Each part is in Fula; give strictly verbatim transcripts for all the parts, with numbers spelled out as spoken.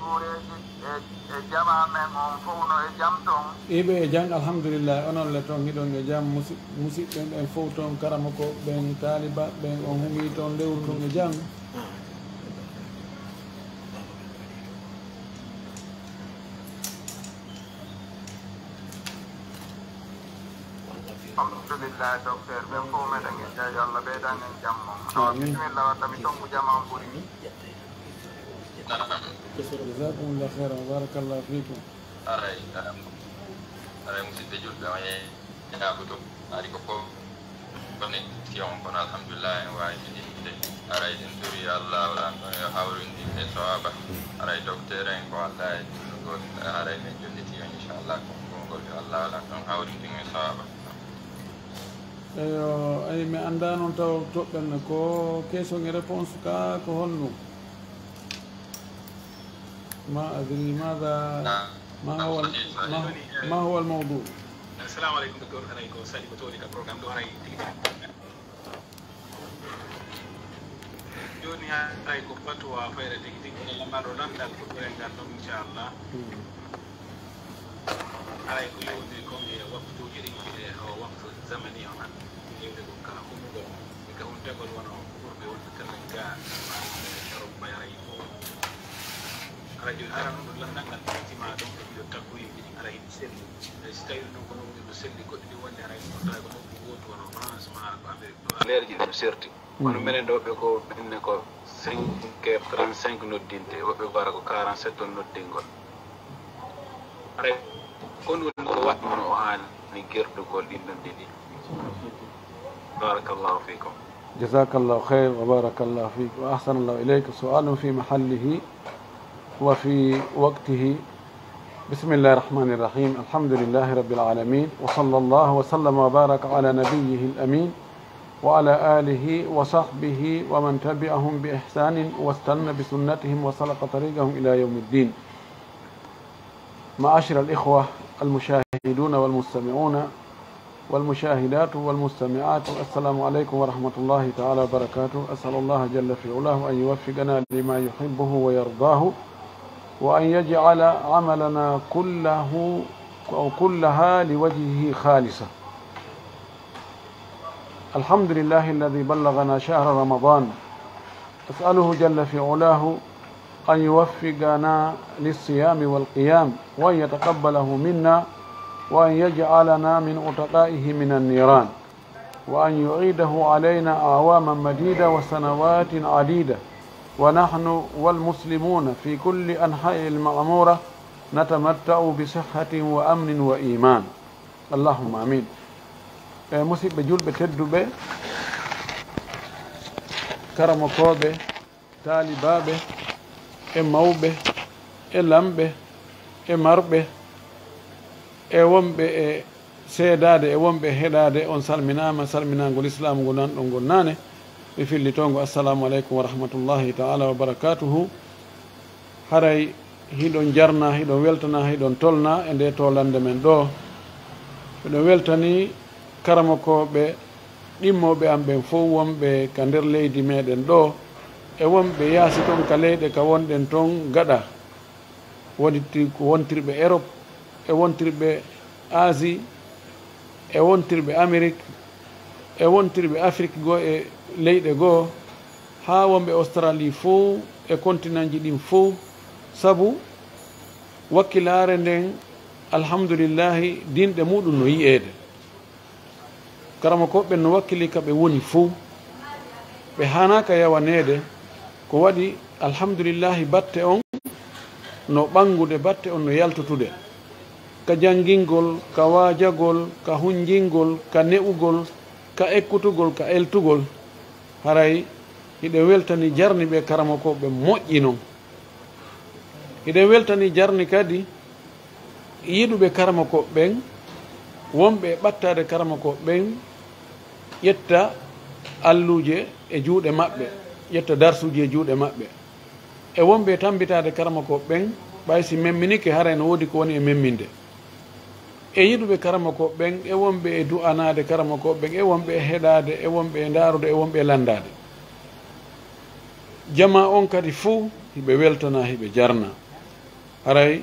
Wuureeji e, e jamaa men on fof no e jam toon? Iɓe e jam, alhamdulillahi. Onon le toon, hiɗon e jam? Musi-, musiɓɓe ɓen fof toon, karamokooɓe ɓen, taalibaaɓe ɓen, on humii toon lewru ndun e jam? Alhamdulillah, docteur, ɓen fof meɗen e jam, yo Allah ɓeydan en jam mon. Awa, amin. Bisimilla, wadda mi tonngu jama on ɓuri. Jazakumullah khairan, wa barakallahu fikum. Aray, aray, aray, musidɓe julɓe, on e ñaago to, ari ko fof connexion, kono alhamdulillah, en waawi fijinde. Aray, en turi Allah, wala ɗon yo hawrinde e sawaba. Aray, docteur en ko Allah e ɗum, aray, men jonniti on, inchallah, ko ngol yo Allah wala ɗon hawrinde e sawaba. Eyo, ay, mi anndaa noon taw toɓɓen ko question e réponse ka ko honno? Ma adri mada, ma huwa, ma, ma huwa al mawdu? Assalamu alaikum, docteur. Haray ko Sali ko tooni ka programme ɗo, haray tigi tigi. Jooni haray ko fatwa fayre tigi tigi, walla mbaɗo lanndal ko ɓurel ngal ɗon, inchallah. Hmm. Haray ko yowndi kon e waktuuji ɗin, e o waktu zamani on, hannde yewde ko ka humugol, e ka huntagol, wano ɓurɓe wonde tellen ga, Europe ɓay haray ko. Haray jooni, haray non ɗo lanndal ngal ɓeytima ɗon ko ɗiɗo takkoyiji ɗin, haray hiɗi selli. Haray si tawi non ko non ɗiɗo selli, goɗɗi ɗi wonde haray potta ko nokku gootu, wano France, ma ko Amérique ɗo. Leerji ɗin no serti. Kono minen ɗo ɓe ko ɓenne ko cinq heures trente-cinq noddinte, woɓɓe ko ara ko quarante-sept on noddingol. Haray ko ɗum woni ko waɗɗuno o haani gerdugol ɗin ɗon ɗiɗi. Barakallahu fikum. جزاك الله خير وبارك الله فيك وأحسن الله إليك. سؤال في محله وفي وقته. بسم الله الرحمن الرحيم. الحمد لله رب العالمين، وصلى الله وسلم وبارك على نبيه الأمين وعلى آله وصحبه ومن تبعهم بإحسان واستن بسنتهم وسلك طريقهم إلى يوم الدين. معاشر الإخوة المشاهدون والمستمعون والمشاهدات والمستمعات، السلام عليكم ورحمة الله تعالى وبركاته. أسأل الله جل في علاه أن يوفقنا لما يحبه ويرضاه، وأن يجعل عملنا كله أو كلها لوجهه خالصة. الحمد لله الذي بلغنا شهر رمضان. أسأله جل في علاه أن يوفقنا للصيام والقيام، وأن يتقبله منا، وأن يجعلنا من عتقائه من النيران، وأن يعيده علينا أعواما مديدة وسنوات عديدة، ونحن والمسلمون في كل أنحاء المعمورة نتمتع بصحة وأمن وإيمان. Allahumma amin. E musidɓe julɓe tedduɓe, karamokooɓe, taalibaaɓe, e mawɓe, e lamɓe, e marɓe, e wonɓe e seedaade, e wonɓe e heɗaade, on salminaama, salminaango lislaamu ngo nanɗon ngol naane. Mi fillitoo ngo, assalamu aleykum wa rahmatullahi ta'ala wa barakatuhu. Haray hiɗon jarna, hiɗon weltana, hiɗon tolna e nde tolande men ɗo. Miɗo weltani karamokooɓe ɗimmooɓe am ɓen fow, wonɓe ka nder leydi meɗen ɗo, e wonɓe yaasi ton ka leyɗe ka wonɗen ton gaɗa, wonti-, wontirɓe Europe, e wontirɓe Asie, e wontirɓe Amérique, e wontirɓe Afrique goo e leyɗe goo, haa wonɓe Australie fow e continentji ɗin fow, sabu wakkilaare nden, alhamdulillahi, dinɗe muɗum no yi'eede. Karamokooɓe ɓen no wakkili ka ɓe woni fow. Ɓe haanaaka yawaneede, ko waɗi, alhamdulillahi, batte on no ɓanngude, batte on no yaltutude. Ka janngingol, ka waajagol, ka hunjingol, ka ne'ugol, ka ekkutugol, ka eltugol. Haray hiɗen weltani jarni ɓe karamokooɓe moƴƴi non. Hiɗen weltani jarni kadi yiɗuɓe karamokooɓe ɓen, wonɓe e ɓattaade karamokooɓe ɓen, ƴetta alluuje e juuɗe maɓɓe, ƴetta darsuuji e juuɗe maɓɓe. E wonɓe e tammbitaade karamokooɓe ɓen, ɓay si memminike, haray no woodi ko woni e memminde. E yiɗuɓe karamokooɓe ɓen, e wonɓe e du'anaade karamokooɓe ɓen, e wonɓe e heɗaade, e wonɓe e ndaarude, e wonɓe e lanndaade. Jamaa on kadi fow, hiɓe weltana, hiɓe jarna. Haray,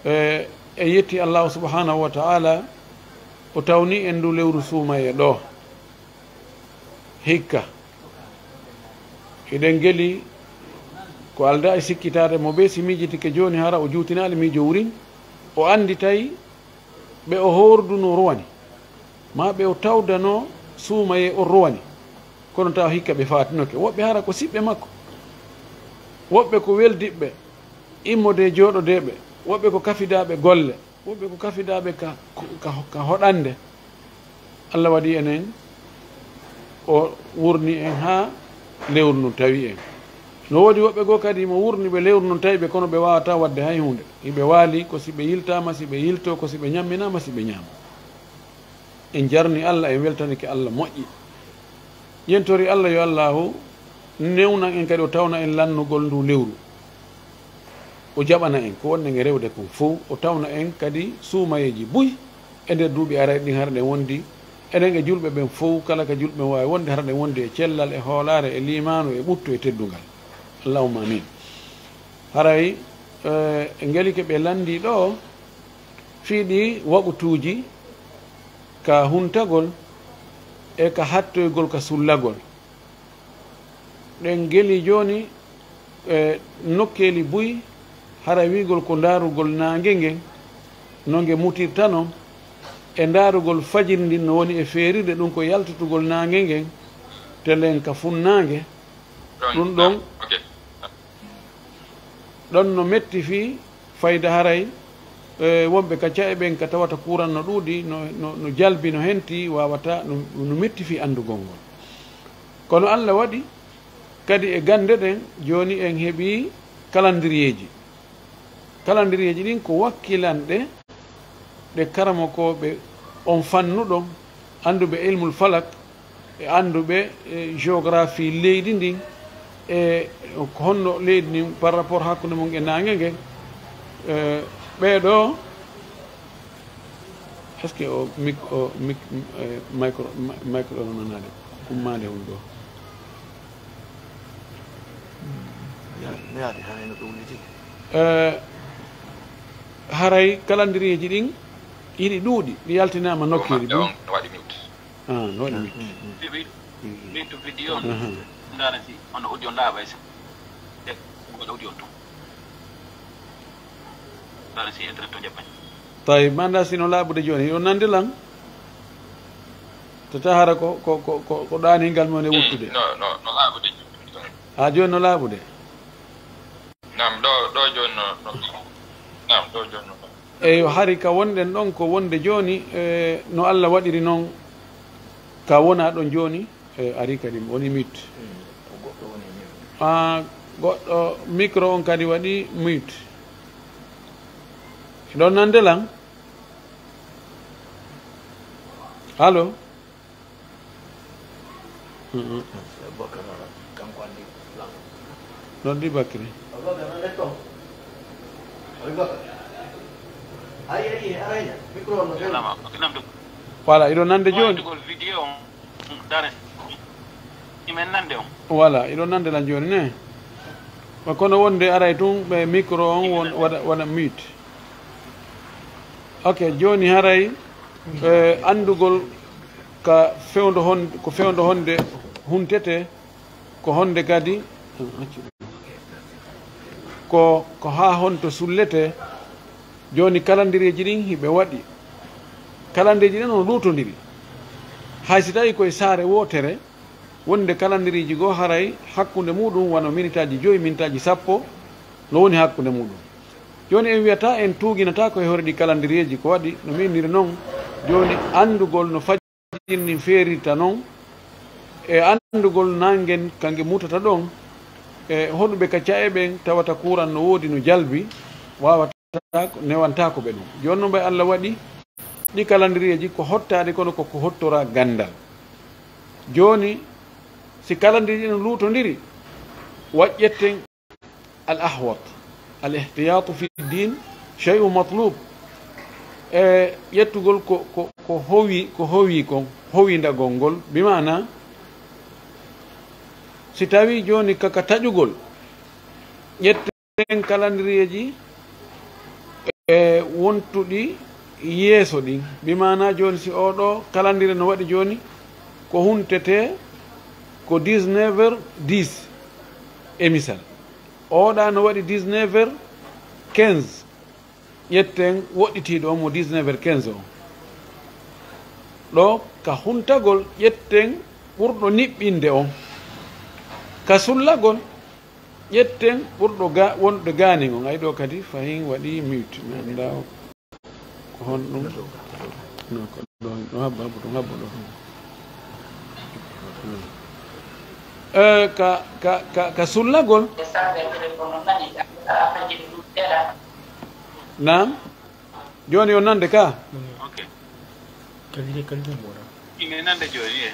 e, en yetti Allahu subhanahu wa ta'ala, o tawni en ndu lewru suumaye ɗo. Hikka, hiɗen geli ko alda e sikkitaade mo ɓe, si miijitike jooni, hara o juutinaali miijo wurin, o anndi tawi ɓe o hoordu no rowani, ma ɓe o tawda no suumaye o rowani, kono tawa hikka ɓe faatinoke. Woɓɓe hara ko siɓɓe makko, woɓɓe ko weldiɓɓe, immode jooɗodeeɓe, woɓɓe ko kafidaaɓe golle, woɓɓe ko kafidaaɓe ka, ka, ka hoɗande. Allah waɗi enen, o wurni en haa lewru ndun tawi en. No woodi woɓɓe goo kadi mo wurni ɓe lewru ndun tawi ɓe, kono ɓe waawataa waɗde hay huunde. Hiɓe waali ko si ɓe yiltaama, si ɓe yiltoo, ko si ɓe ñamminaama, si ɓe ñaama. En jarni Allah, en weltanike Allah moƴƴi. Yentori Allah yo Allahu newnan en kadi, o tawna en lannugol ndu lewru. O jaɓana en ko wonɗen e rewde kon fow, o tawna en kadi suumayeeji buy e nder duuɓi arayɗi ɗin, hara ɗen wondi enen e julɓe ɓen fow, kala ka julɓe ɓen waawi wonde, hara ɗen wondi e cellal, e hoolaare, e liimaanu, e ɓuttu, e teddungal. Allahumma amin. Haray, eh, e ngelike ɓe lanndii ɗoo fii ɗii waqutuuji ka huntagol e ka hattoygol, ka sullagol. Ɗen geli jooni e nokkeeli buy, hara wi'ugol ko ndaarugol naange ngen, no nge mutirta non, e ndaarugol fajiri ndin no woni e feerirde, ɗun ko yaltutugol naange ngen, telen ka funnaange. Ɗun ɗon, ok. Ɗon no metti fii fayda haray, e, wonɓe ka ca'e ɓen ka tawata kuuran no ɗuuɗi, no, no, no jalbi, no henti, waawata, no, no metti fii anndugol ngol. Kono Allah waɗi kadi e gannde ɗen, jooni en heɓii kalandiriyeeji. Kalandiriyeeji ɗin ko wakkilanɗe ɗe karamokooɓe on fannu ɗon, annduɓe ilmul falak, e annduɓe, e, géographie leydi ndin, e ko honno leydi ndin par rapport hakkunde mum e naange ngen. E, ɓee ɗoo, est-ce que o mic-, o mic-, e, micro, ma-, micro o nanaade, ummaade hun ɗoo? Mi yaadi, mi yaadi, haray no ɗum wuli tigi. E, haray kalandiriyeeji ɗin hiɗi ɗuuɗi, ɗi yaltinaama nokkeeli. Ɗo maɓɓe buy. On no waɗi mute. Ah, no waɗi mute. Mm, mm. Ɓe, ɓe, ɓe to vidéo on. Aha. Ndaara si on audio laaɓay sa. E, on audio on to. Ndaara si internet to jaɓɓay. Tawi, ma annda si no laaɓude jooni. Yo nande lan. Tata hara ko, ko, ko, ko, ko ɗaanigal mo ne wuttude. Mm, no, no, no laaɓude jooni. Ah, jooni no laaɓude. Naam, ɗo, ɗo jooni no, no, naam, ɗo jooni no. Eyo, hari ka wonɗen ɗon ko wonde jooni, e, no Allah waɗiri non ka wona ɗon jooni, e, ari kadi woni mute. Mm, ko goɗɗo woni mute. Ah, goɗɗo micro on kadi waɗi mute. Ɗon nande lan? Allo? Mhm. Noddi Bakri. Voilà, iɗo nande jooni. Voilà, iɗo nande lan jooni ne. Wa kono wonde aray tun ɓe micro on won waɗa, waɗa mute. Ok, jooni haray, eh, anndugol ka fewndo hon-, ko fewndo honde huntete, ko honde kadi, ko, ko haa honto sullete. Jooni kalandiriyeeji ɗin hiɓe waɗi. Kalandiriyeeji ɗin no luutondiri. Hay si tawi koye saare wootere, wonde kalandiriyeeji goo haray hakkunde muɗum wano minitaaji joyi, minitaaji sappo no woni hakkunde muɗum. Jooni en wiyata en tuuginata ko e hoore ɗi kalandiriyeeji ko waɗi no mi inniri non. Jooni anndugol no fajiri ndin feerirta non, e anndugol nangen ka nge mutata ɗon, e hoɗuɓe ka ca'e ɓen tawata kuuran no woodi no jalbi, waawata newantaako ɓe ɗum. Jooni no mbayi Allah waɗi ɗi kalandiriyeeji ko hottaade kono ko ko hottora ganndal. Jooni si kalandiriyeeji no luutondiri, waƴƴetten al ahwat, al ihtiyatu fi din shay'un matlub. E ƴettugol ko, ko, ko howi, ko howi kon, howindagol ngol, bi maana si tawi jooni kaka taƴugol, ƴetten kalandiriyeeji e wontuɗi yeeso ɗin. Bi maanaa jooni, si oo ɗoo kalandire no waɗi jooni, ko huntetee ko dix-neuf heures dix e misal. Oo ɗaa no waɗi dix-neuf heures quinze. Ƴetten woɗɗitiiɗo on mo dix-neuf heures quinze on. Ɗoo ka huntagol, ƴetten ɓurɗo niɓɓinde on. Ka sullagol, ƴetten ɓurɗo ga-, wonɗo gaanin on. Ay ɗoo kadi fahin waɗi mute. Mi anndaa ko honɗum. No, ko ɗoo, no habba, habba ɗoo, habba ɗoo. Eh, ka, ka, ka, ka sullagol. Naam. Jooni yo nande ka. Ok. Kalide, kalide mboɗo. Ine nande jooni, e.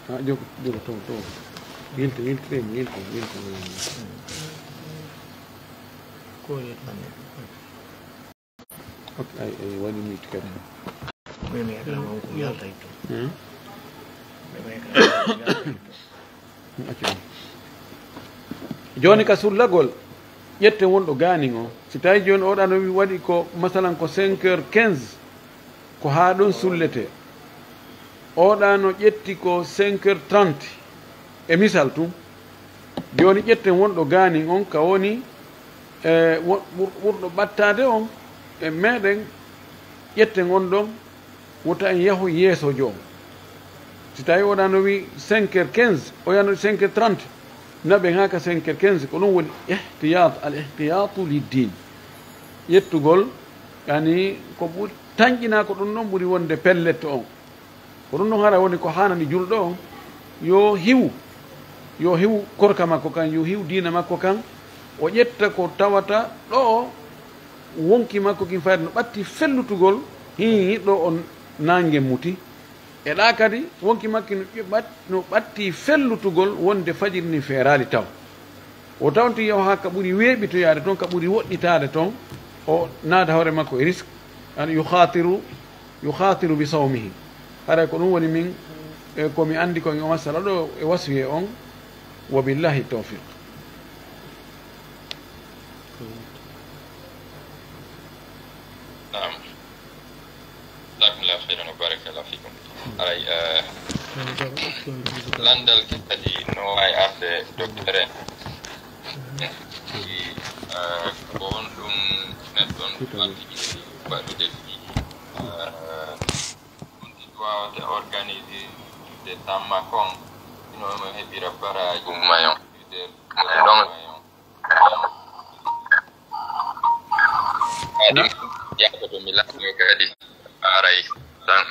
Ah, jogo, jogo, to, to. Yilto, yilto, yilto, yilto. Ko yetande. Ok, ay, ay, waɗi mute kadi. Meme écran o ko yalta e to. Hmm? Meme écran o ko yalta e to. Accu ɗum. Jooni ka sullagol, ƴetten wonɗo gaanin o. Si tawi jooni oo ɗaa no wi-, waɗi ko, masalan, ko cinq heures quinze, ko haa ɗon sulletee. Oo ɗaa no ƴetti ko cinq heures trente, e misal tun. Jooni ƴetten wonɗo gaanin on, ka woni, e, wo-, ɓur-, ɓurɗo ɓattaade on, e meɗen, ƴetten on ɗon, wota en yahu yeeso joom. Si tawi oo ɗaa no wi cinq heures quinze, oo ɗaa no cinq heures trente, naɓen haa ka cinq heures quinze, ko ɗum woni ihtiyat, al ihtiyatu lid din. Ƴettugol, yani, ko ɓuri, tanƴinaa ko ɗum ɗon ɓuri wonde pellet on. Ko ɗum ɗon hara woni ko haanani julɗo on, yo hiwu, yo hiwu korka makko kan, yo hiwu diina makko kan, o ƴetta ko tawata ɗo o wonki makko kin fayde no ɓatti fellutugol, hii, ɗo on naange muti. E ɗa kadi, wonki makko no ɓat-, no ɓatti fellutugol wonde fajiri ni feeraali taw. O tawnti yo haa ka ɓuri weeɓitoyaade toon, ka ɓuri woɗɗitaade toon, o naada hoore makko e risk, an yukhatiru, yukhatiru bi sawmihi. Haray ko ɗum woni min, e, ko mi anndi ko e o masala ɗo e waswiye on, wa billahi tawfiq. Naam. Jazakumullahu khairan wa barakallahu fikum. Aray, eh, landal ke kadi no waawi arde docteur en. Eh, ko honɗum neɗɗo on waɗude fii, eh, on ɗi waawata organiser de tamma kon, ino mo heɓira baraji mayon. Ɗon Kadi, yaafoto mi lanno kadi, aray, tan,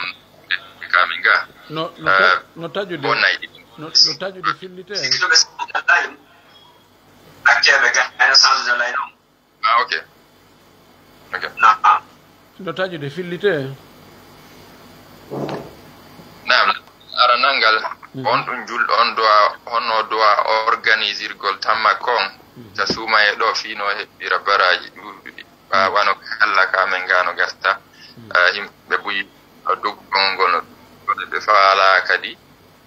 kamin ga. No, no ta-, eh, no taƴude, bonnay ɗi. No, no taƴude fillite. Sikki to ɓe sanja line, accee ɓe ga, ene sanja line on. Ah, ok. Ok. Naam. No taƴude fillite. Naam, aranal ngal, mhm, on ɗum julɗo on doit, honno doit organisirgol tamma kon, mhm, ka suumaye ɗo fii no heɓira baraji ɗuuɗuɗi. Ba, mhm, wano kala ka men gano gasta, mhm, eh, yimɓe buy doggol ngol, kono ɓe faala kadi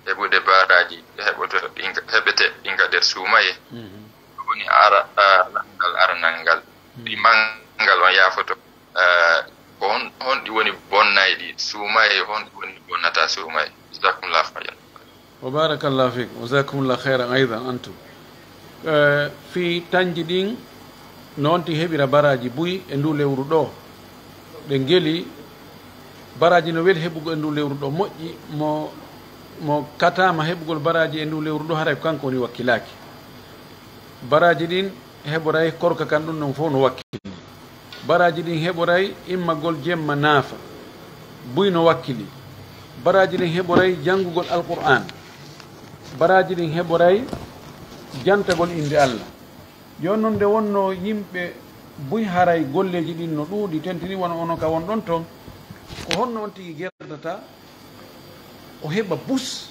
heɓude baraji heɓoto ɗin, heɓete ɗin ka nder suumaye. Mhm. Ɗum woni ara, ah, ngal aranal ngal. Mhm. Ɗi manngal on yaafoto. Eh, ko hon, honɗi woni bonnayɗi suumaye, honɗi woni bonnata suumaye? Jazakumullahu khairan. Wa barakallahu fik. Wa jazakumullahu khairan aidan antum. Eh, fii tanji ɗin, noon ti heɓira baraji buy e ndu lewru ɗo. Ɗe ngeli, baraji no weli heɓugol e ndu lewru ɗo. Moƴƴi mo, mo kataama heɓugol baraji e ndu lewru ɗo, haray ko kanko woni wakkilaaki. Baraji ɗin heɓoray korka kan, ɗum ɗon fof no wakkili. Baraji ɗin heɓoray immagol jemma naafa, buy no wakkili. Baraji ɗin heɓoray janngugol Alqur'aan. Baraji ɗin heɓoray jantagol innde Allah. Jooni noon, nde wonnoo yimɓe buy haray golleeji ɗin no ɗuuɗi, tentini wano onon ka wonɗon toon, ko honno on tigi gerdata? O heɓa bus,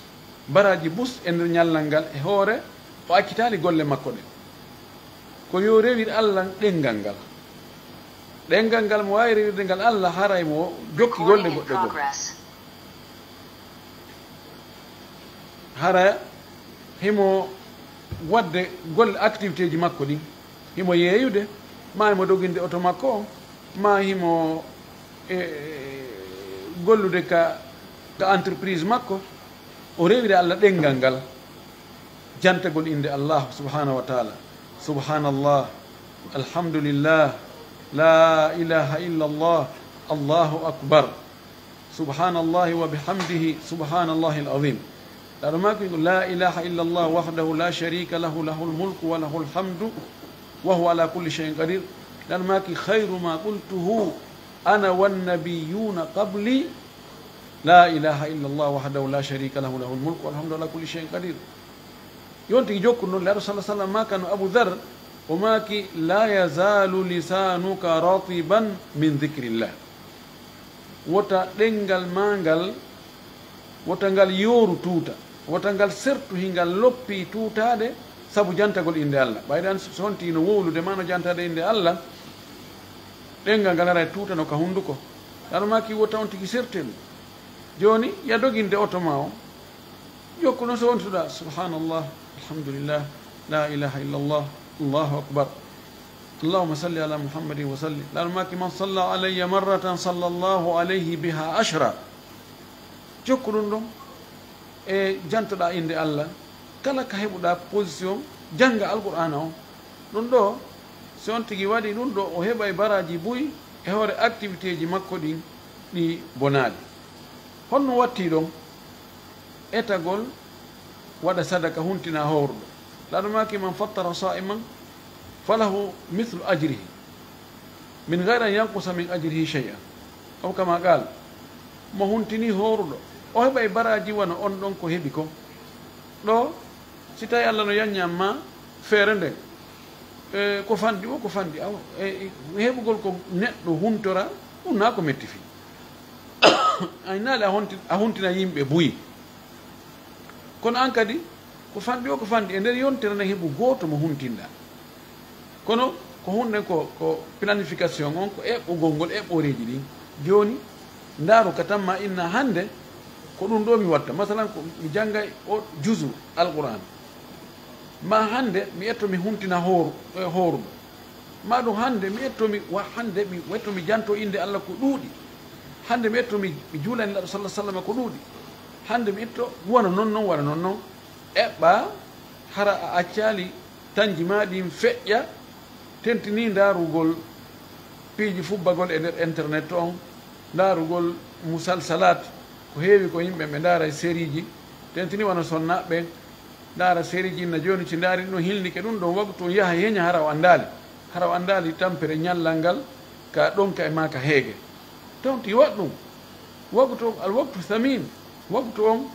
baraji bus e nder ñallal ngal e hoore, o accitaali golle makko ɗen. Ko yo rewir Allah ɗenngal ngal. Ɗenngal ngal mo waawi rewirde ngal Allah, haray mo jokki golle goɗɗe goo. Hara himo waɗde golle, activité ji makko ɗin, himo yeeyude, ma himo doginde oto makko o, ma himo e gollude ka, ka entreprise makko, o rewira Allah ɗenngal ngal, jantagol innde Allah subhanahu wa taala. Subhanallah, alhamdulillah, la ilaha illallah, Allahu akbar. Subhanallahi wa bihamdihi, subhanallahi al-azim. Laɗo maaki, la ilaha illallah wahdahu la sharika lahu, lahul mulku wa lahul hamdu wa huwa ala kulli shay'in qadir. Laɗo maaki, khayru ma qultuhu ana wan nabiyuna qabli, la ilaha illallah wahdahu la sharika lahu, lahul mulku wal hamdu ala kulli shay'in qadir. Yonti jokku noon, laɗo sallallahu alaihi wasallam maakano Abu Dhar, o maaki, la yazalu lisanuka ratiban min dhikrillah. Wota ɗenngal maa ngal, wota ngal yooru tuuta, wota ngal sertu hingal loppi tuutaade sabu jantagol innde Allah. Ɓayde an so onti no wowlude ma no jantaade innde Allah, ɗenngal ngal ara e tuutano ka hunnduko. Laɗo maaki wota on tigi sertu e ɗum. Jooni, ya doginde oto ma o. Jokku noon so wontuɗa, subhanallah, alhamdulillah, la ilaha illallah, Allahu akbar. Allahumma salli ala Muhammadin wa sallim. Laɗo maaki, man salla alayya marratan sallallahu alayhi biha ashra. Jokku ɗum ɗon e jantoɗa innde Allah. Kala ka heɓuɗa position, jannga Alqur'aana on. Ɗum ɗo, si on tigi waɗi ɗum ɗo, o heɓay baraaji buy e hoore activité ji makko ɗin ɗi bonaaɗi. Honno watti ɗon? Etagol, waɗa sadaka, huntina hooruɗo. Laɗo maaki, man fattara sa'iman falahu mithlu ajrihi min ghayri an yanqusa min ajrihi shay'an. Aw kama qal, mo huntini hooruɗo, o heɓay baraaji wano on ɗon ko heɓi kon. Ɗo, si tawi Allah no yanñan ma feere nden, e, ko fanɗi o, ko fanɗi awa, e, e, heɓugol ko neɗɗo huntora, ɗum na ko metti fii. Ay naali a honti-, a huntina yimɓe buy. Kono an kadi, ko fanɗi o, ko fanɗi e nder yontere nden heɓu gooto mo huntinɗa. Kono ko hunden ko, ko planification on, ko eɓɓugol ngol eɓɓooreeji ɗin. Jooni, ndaaru ka tamma inna hannde, ko ɗum ɗo mi watta. Masalan, ko mi janngay o juzu Alqur'an. Ma hannde mi etto mi huntina hooru-, e hooruɗo. Ma ɗum hannde mi etto mi wa-, hannde mi etto mi janto innde Allah ko ɗuuɗi. Hannde mi etto mi, mi juulani Laɗo sallallahu alaihi wasallam ko ɗuuɗi. Hannde mi etto wano non non, wano non non. Eɓɓa hara a accaali tanji ma ɗin feƴƴa, tentini ndaarugol piiji fubbagol e nder internet on, ndaarugol musalsalat, ko heewi ko yimɓe ɓe ndaara e sérieji, tentini wano sonnaaɓe ɓen ndaara sérieji inna jooni, si ndaari ɗum hilnike ɗum ɗon wagtu on yaha heña hara o anndaali, hara o anndaali tampere ñallal ngal ka ɗonka e maa ka heege. Tawti waɗ ɗum. Wagtu on, al wagtu thamin, wagtu on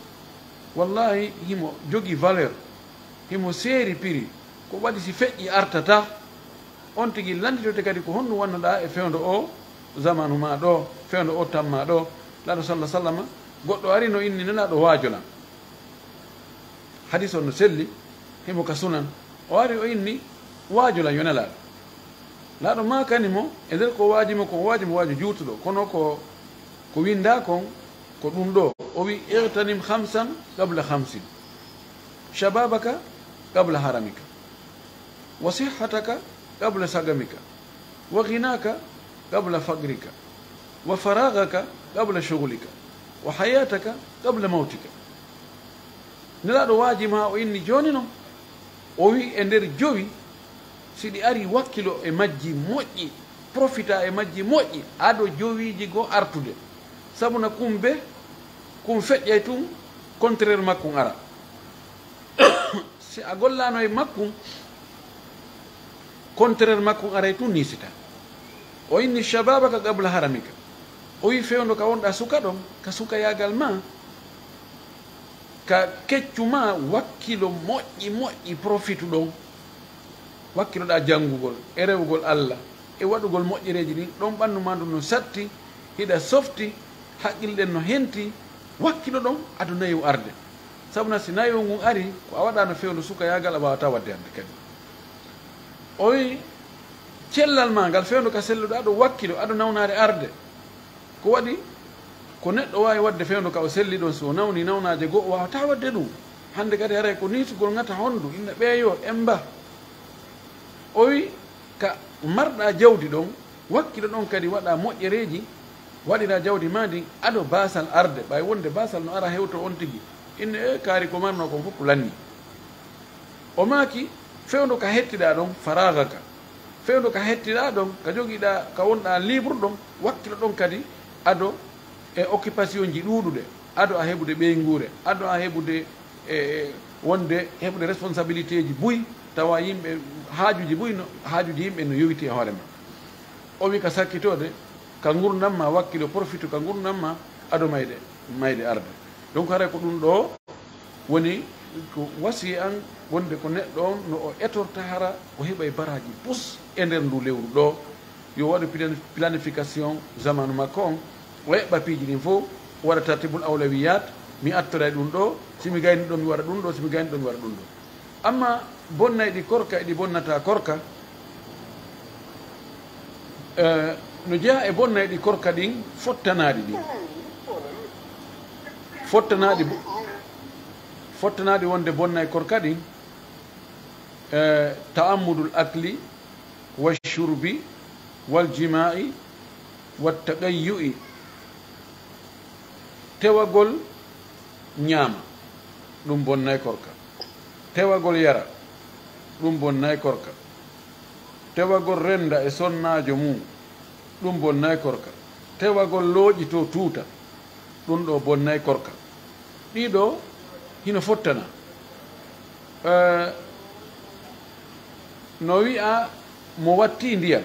wallahi himo jogi valeur, himo seeri prix, ko waɗi si feƴƴi artata, on tigi lannditote kadi ko honno wannoɗaa e fewndo o zamanu ma ɗo, fewndo o tamma ɗo. Laɗo sallallahu alaihi wasallam, goɗɗo ari no inni Nelaaɗo waajolan. Hadis on no selli, himo ka sunan. O ari o inni, waajolan yo Nelaaɗo. Laɗo maakani mo, e nder ko waaji mo, ko waaji mo waaju juutuɗo, kono ko, ko winda kon, ko ɗum ɗo. O wi, "Ightanim khamsan qabla khamsin. Shababaka qabla haramika. Wa sihhataka qabla sagamika. Wa ghinaka qabla fagrika. Wa faragaka qabla shughlika. Wa hayataka qabla mautika." Nelaaɗo waaji ma o inni jooni non. O wi e nder jowi, si ɗi ari wakkilo e majji moƴƴi, profita e majji moƴƴi, ado jowiiji goo artude. Sabu na kumbe, kun feƴƴay tun, contraire makkun ara. Si a gollaano e makkun, contraire makkun aray tun niisita. O inni shababaka qabla haramika. O wi fewndo ka wonɗa suka ɗon, ka sukayaagal ma, ka keccu ma, wakkilo moƴƴi moƴƴi profitu ɗon. Wakkiloɗaa janngugol e rewugol Allah e waɗugol moƴƴereeji ɗin, ɗon ɓanndu maa ndun no satti, hiɗa softi, haqqille ɗen no henti, wakkilo ɗon ado nayewu arde. Sabu na si nayewu ngun ari, ko a waɗaano fewndo sukayaagal a waawataa waɗde hannde kadi. O wi, cellal maa ngal fewndo ka selluɗaa ɗo wakkilo ado nawnaare arde. Ko waɗi, ko neɗɗo waawi waɗde fewndo ka o selli ɗon, si o nawni nawnaaje goo, o waawataa waɗde ɗum. Hannde kadi haray ko niitugol ŋata honndu, inna ɓeeyo, emba. O wi, ka marɗa jawdi ɗon, wakkilo ɗon kadi waɗa moƴƴereeji, waɗira jawdi ma ndin ado baasal arde, ɓay wonde baasal no ara hewto on tigi. Inne e kaari ko marno kon fof ko lanni. O maaki, fewndo ka hettiɗa ɗon, faraga ka. Fewndo ka hettiɗa ɗon, ka jogiɗa, ka wonɗa libre ɗon, wakkilo ɗon kadi ado e occupation ji ɗuuɗuɗe, ado a heɓude ɓeynguure, ado a heɓude e, e wonde heɓude responsabilité ji buy, tawa yimɓe, haajuji buy no, haajuji yimɓe no yowiti e hoore ma. O wi ka sakkitode, ka ngurdam ma wakkilo, profite ka ngurdam ma, ado mayde, mayde arde. Donc haray ko ɗum ɗo woni ko wasiya an, wonde ko neɗɗo on no o etorta hara o heɓa e baraji pus e nder ndu lewru ɗo. Yo waɗu plan-, planification zamanu makko on, o eɓɓa piiji ɗin fof, o waɗa tartibul awlawiyat, mi attoray ɗum ɗo, si mi gayni ɗo, mi waɗa ɗum ɗo, si mi gayni ɗo, mi waɗa ɗum ɗo. Amma bonnayɗi korka e ɗi bonnata korka, eh, no jeyaa e bonnayɗi korka ɗin fottanaaɗi ɗin. Fottanaaɗi bo-, fottanaaɗi wonde bonnay korka ɗin, eh, ta'ammudul akli, wa shurbi, wal jimaa'i, wa taqayyu'i. Tewagol ñaama, ɗum bonnay korka. Tewagol yara, ɗum bonnay korka. Tewagol renda e sonnaajo mum, ɗum bonnay korka. Tewagol looƴi to tuuta, ɗum ɗo bonnay korka. Ɗiɗo hino fottana. Eh, no wi'a mo watti ndiyam.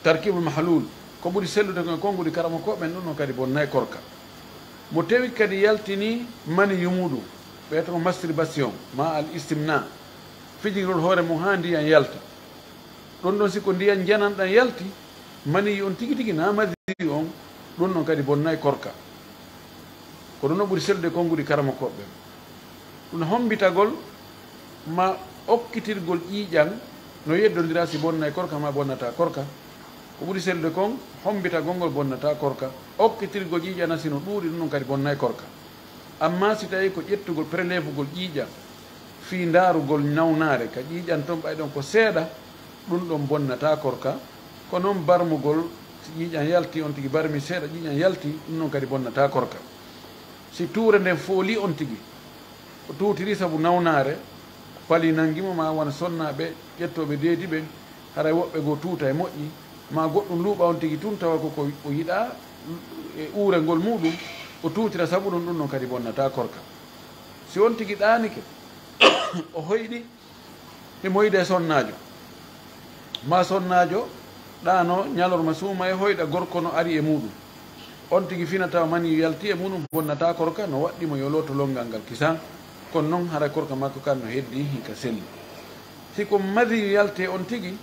Tarkibul mahlul, ko ɓuri sellude ko e konguɗi karamokooɓe ɓen, ɗum ɗon kadi bonnay korka. Mo tewi kadi yaltini mani yumuɗum, ɓeyata ko masturbation, ma al istimna, fijirol hoore mum haa ndiyan yalta. Ɗon ɗon si ko ndiyan njanan ɗan yalti, mani on tigi tigi na madi on, ɗum ɗon kadi bonnay korka. Ko ɗum no ɓuri sellude konguɗi karamokooɓe ɓen. Ɗum hombitagol ma okkitirgol ƴiiƴan no yeddondira si bonnay korka ma bonnata korka. Ko ɓuri sellude kon, hombitagol ngol bonnata korka. Okkitirgol ƴiiƴan si no ɗuuɗi, ɗum ɗon kadi bonnay korka. Amma si tawi ko ƴettugol, prélèvegol ƴiiƴan fii ndaarugol nawnaare ka ƴiiƴan ton, ɓay ɗon ko seeɗa, ɗum ɗon bonnata korka. Ko non barmugol, si ƴiiƴan yalti, on tigi barmi seeɗa, ƴiiƴan yalti, ɗum ɗon kadi bonnata korka. Si tuure nden fooli on tigi, o tuutiri sabu nawnaare, pali nangi mo, ma won sonnaaɓe ƴettooɓe deedi ɓen, haray woɓɓe goo tuuta e moƴƴi, ma goɗɗum luuɓa on tigi tun, tawa ko ko o yiɗaa e uurengol muuɗum, o tuutira sabu ɗum, ɗum ɗon kadi bonnata korka. Si on tigi ɗaanike, o hoyɗi, himo yiide sonnaajo, ma sonnaajo ɗaano ñalorma suuma e hoyɗa gorko no ari e muuɗum. On tigi fina tawa mani yalti e muuɗum, bonnata korka, no waɗɗi mo yo looto lonngal ngal kisan. Kono non hara korka makko kan no heddi, hika selli. Si ko madi yalti on tigi,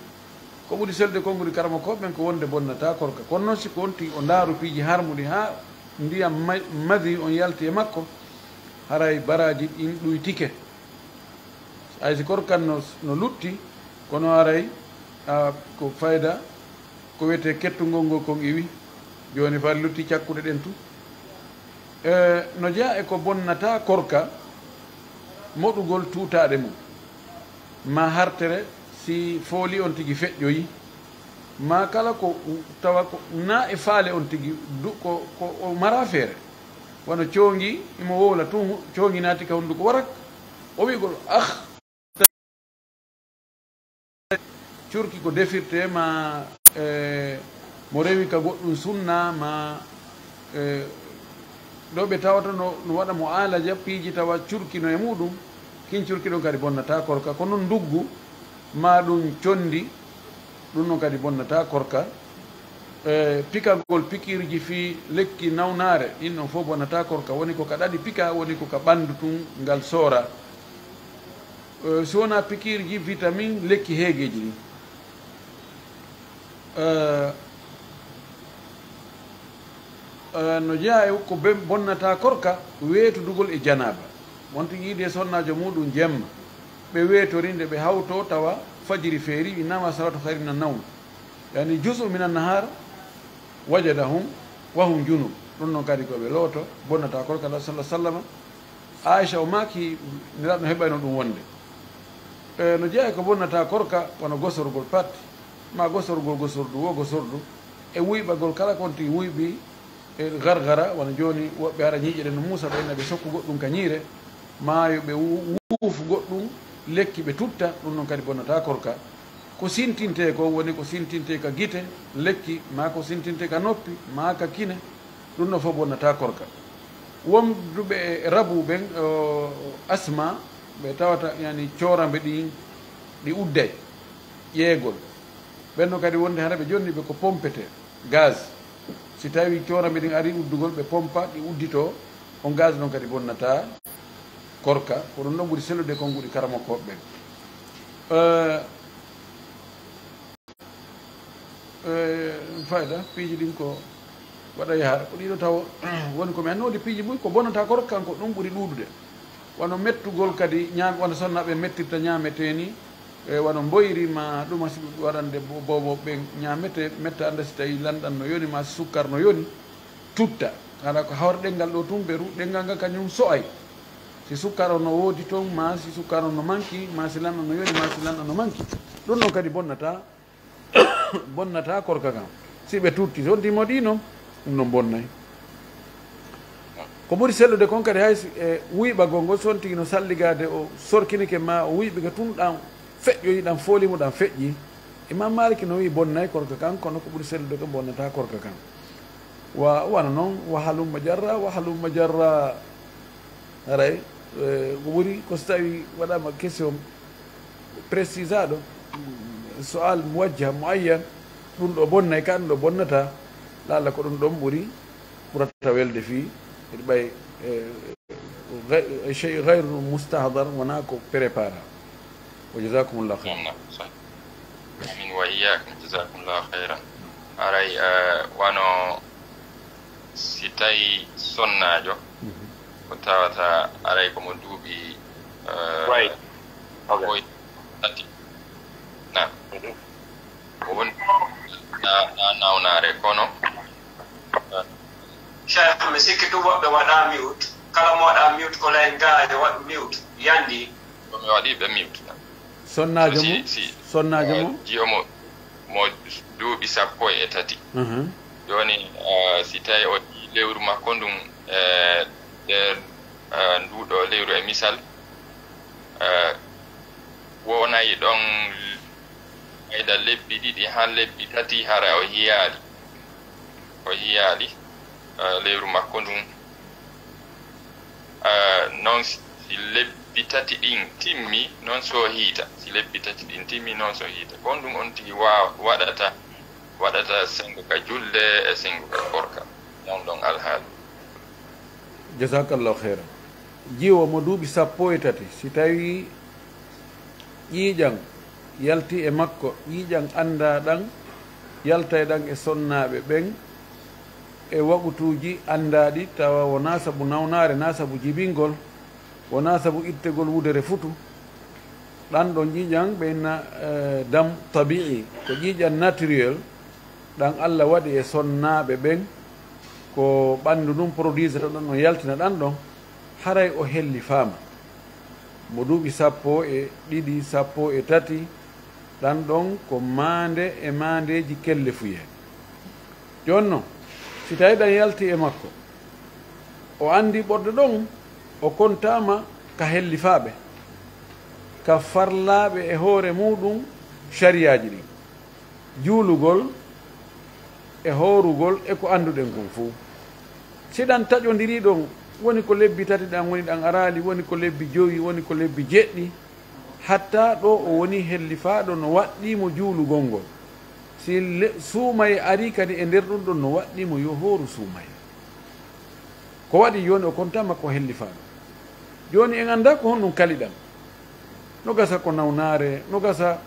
ko ɓuri sellude konguɗi karamokooɓe ɓen ko wonde bonnata korka. Kono non si ko on tigi o ndaaru piiji harmuɗi haa ndiyam ma-, madi on yalti e makko, haray baraaji ɗin ɗuytike. Hay si korkan no, no lutti, kono haray, a, ko fayda, ko wiyetee kettungol ngol kon iwi. Jooni faa lutti cakkuɗe ɗen tun. E, no jeyaa e ko bonnata korka, moɗugol tuutaaɗe mum, ma hartere si fooli on tigi feƴƴoyi, ma kala ko tawa ko na e faale on tigi, du-, ko, ko o mara feere. Wano coongi, imo wowla tun, coongi naati ka hunduko warak. O wi'ugol, "Ah!" Curki ko defirte ma, e, mo rewi ka goɗɗum sunna ma, e, ɗo ɓe tawata no, no waɗa mo aalaja piiji tawa curki no e muuɗum, kin curki ɗon kadi bonnata korka. Ko non nduggu ma ɗum condi, ɗum non kadi bonnata korka. E, pikagol pikirji fii lekki nawnaare, ɗin ɗon fof bonnata korka. Woni ko ka ɗaɗi pika, woni ko ka ɓandu tun ngal soora. E, si wonaa pikirji, vitamin, lekki heegeeji ɗin. E, e, no jeyaa e ko be-, bonnata korka, weetudugol e janaaba. Wonti yiide sonnaajo muuɗum jemma, ɓe weetori nde ɓe hawtoo tawa fajiri feeri, ɓe nawa salatu khayri minan nawm. Yani juz'u minan nahar wajadahum wa hum junub. Ɗum noon kadi ko ɓe looto, bonnata korka, Alla sallallahu alaihi wasallam Aisha o maaki, Nelaaɗo no heɓayno ɗum wonde. E, no jeyaa e ko bonnata korka, wano gosorgol pat, ma gosorgol gosordu wo gosordu, e wuyɓagol kala ko on tigi wuyɓi, e gargara, wano jooni woɓɓe hara ñiiƴe ɗen no muusa, ɓe inna ɓe sokku goɗɗum ka ñiire, ma yo ɓe wu-, wuufu goɗɗum lekki ɓe tutta, ɗum ɗon kadi bonnata korka. Ko sintintee kon woni ko sintintee ka gite, lekki, ma ko sintintee ka noppi, ma ka kine, ɗum ɗon fof bonnata korka. Wonduɓe e rabu ɓen, o, asma, ɓe tawata, yani, cooramɓe ɗin, ɗi udday, ƴeegol. Ɓen ɗon kadi wonde hara ɓe jonni ɓe ko pompete, gaz. Si tawi cooramɓe ɗin ari uddugol, ɓe pompa, ɗi uddito, on gaz ɗon kadi bonnata korka. Ko ɗum ɗon ɓuri sellude konnguɗi karamokooɓe ɓen. Eh, eh, fayda, piiji ɗin ko waɗa yaha. Ko ɗiɗo taw woni ko mi annoodi piiji buy ko bonnata korka kan, ko ɗum ɓuri ɗuuɗude. Wano mettugol kadi ñaam-, wano sonnaaɓe mettirta ñaametee ni, e wano mboyri ma ɗuma si waɗande bo-, boobo ɓen ñaametee, metta annda si tawi lanɗan no yoni ma si sukkar no yoni, tutta. Haɗa ko hawre ɗenngal ɗo tun beru, ɗenngal ngal kañum so'ay. Si sukkar on no woodi ton, ma si sukkar on no manki, ma si lanɗan no yoni, ma si lanɗan no manki. Ɗum ɗon kadi bonnata, bonnata korka kan. Si ɓe tutti, so on timoɗii non, ɗum non bonnay. Ko ɓuri sellude kon kadi, hay si, e, wuyɓagol ngol, so on tigi no salligaade, o sorkinike ma, o wuyɓike tun, ɗan feƴƴoyi, ɗan fooli mo, ɗan feƴƴi. Imam Maliki no wi'i bonnay korka kan, kono ko ɓuri sellude ko bonnata korka kan. Wa, wano non, wa halumma jarra, wa halumma jarra. Haray, eh, ko ɓuri ko so tawi waɗama question précisaɗo, sual muwajjah, muayyan, ɗum ɗo bonnay ka, ɗum ɗo bonnata, lalla ko ɗum ɗon ɓuri, ɓurata welde fii, ɓay, eh, gay-, shay gayru mustahdar, wona ko prépara. Wa jazakumullahu khairan. Amin wa iyyakum, jazakumullahu khairan. Haray, eh, wano si tawi sonnaajo, mhm, ko tawata aray ko mo duuɓi, eh, right, okay, boy tati. Na. Mhm. Ko woni na, na nawnaare kono, eh, Cheikh, mi sikki tun woɓɓe waɗa mute. Kala mo waɗa mute ko lay gaajo waɗu mute. Yandi. Ko mi waɗi ɓe mute. Sonnaajo si, mo? Si, sonnaajo eh, mo? Jiyo mo, mo duuɓi sappo e tati. Mhm. Jooni, eh, si tawi o yi'i lewru makko ndun, eh, nder, eh, nduuɗo lewru e misal, eh, wonay ɗon ɓayda lebbi ɗiɗi haa lebbi tati, hara o yiyaali. O yiyaali, eh, lewru makko ndun. Eh, non si lebbi tati ɗin timmi, non so hiita. Si lebbi tati ɗin timmi, non so hiita. Ko on ɗum on tigi wa-, waɗata, waɗata senngo ka julde e senngo ka korka. Ɗon ɗon alhaali. Jazakallahu khairan. Jiwo mo duuɓi sappo e tati, si tawi ƴiiƴan yalti e makko, ƴiiƴan anndaa ɗan, yaltay ɗan e sonnaaɓe ɓen e waqutuuji anndaaɗi, tawa wonaa sabu nawnaare, naa sabu jibingol, wonaa sabu ittegol wudere futu. Ɗan ɗon ƴiiƴan ɓe inna, eh, dam tabi'i, ko ƴiiƴan naturel, ɗan Alla waɗi e sonnaaɓe ɓen, ko ɓanndu ndun produisata ɗon, no yaltina ɗan ɗon, haray o hellifaama. Mo duuɓi sappo e ɗiɗi, sappo e tati, ɗan ɗon ko maande e maandeeji kellefuyee. Jooni non, si tawii ɗan yalti e makko, o anndi ɓorɗe ɗon, o kontaama ka hellifaaɓe, ka farlaaɓe e hoore muuɗum sariyaaji ɗin. Juulugol e hoorugol e ko annduɗen kon fow. Si ɗan taƴondirii ɗon, woni ko lebbi tati ɗan woni ɗan araali, woni ko lebbi jowi, woni ko lebbi jeɗɗi, hatta ɗo o woni hellifaaɗo no waɗɗii mo juulugol ngol. Si le-, suumaye arii kadi e nder ɗun ɗon no waɗɗii mo yo hooru suumaye. Ko waɗi jooni o kontaama ko hellifaaɗo. Jooni en anndaa ko honɗun kali ɗan. No gasa ko nawnaare, no gasa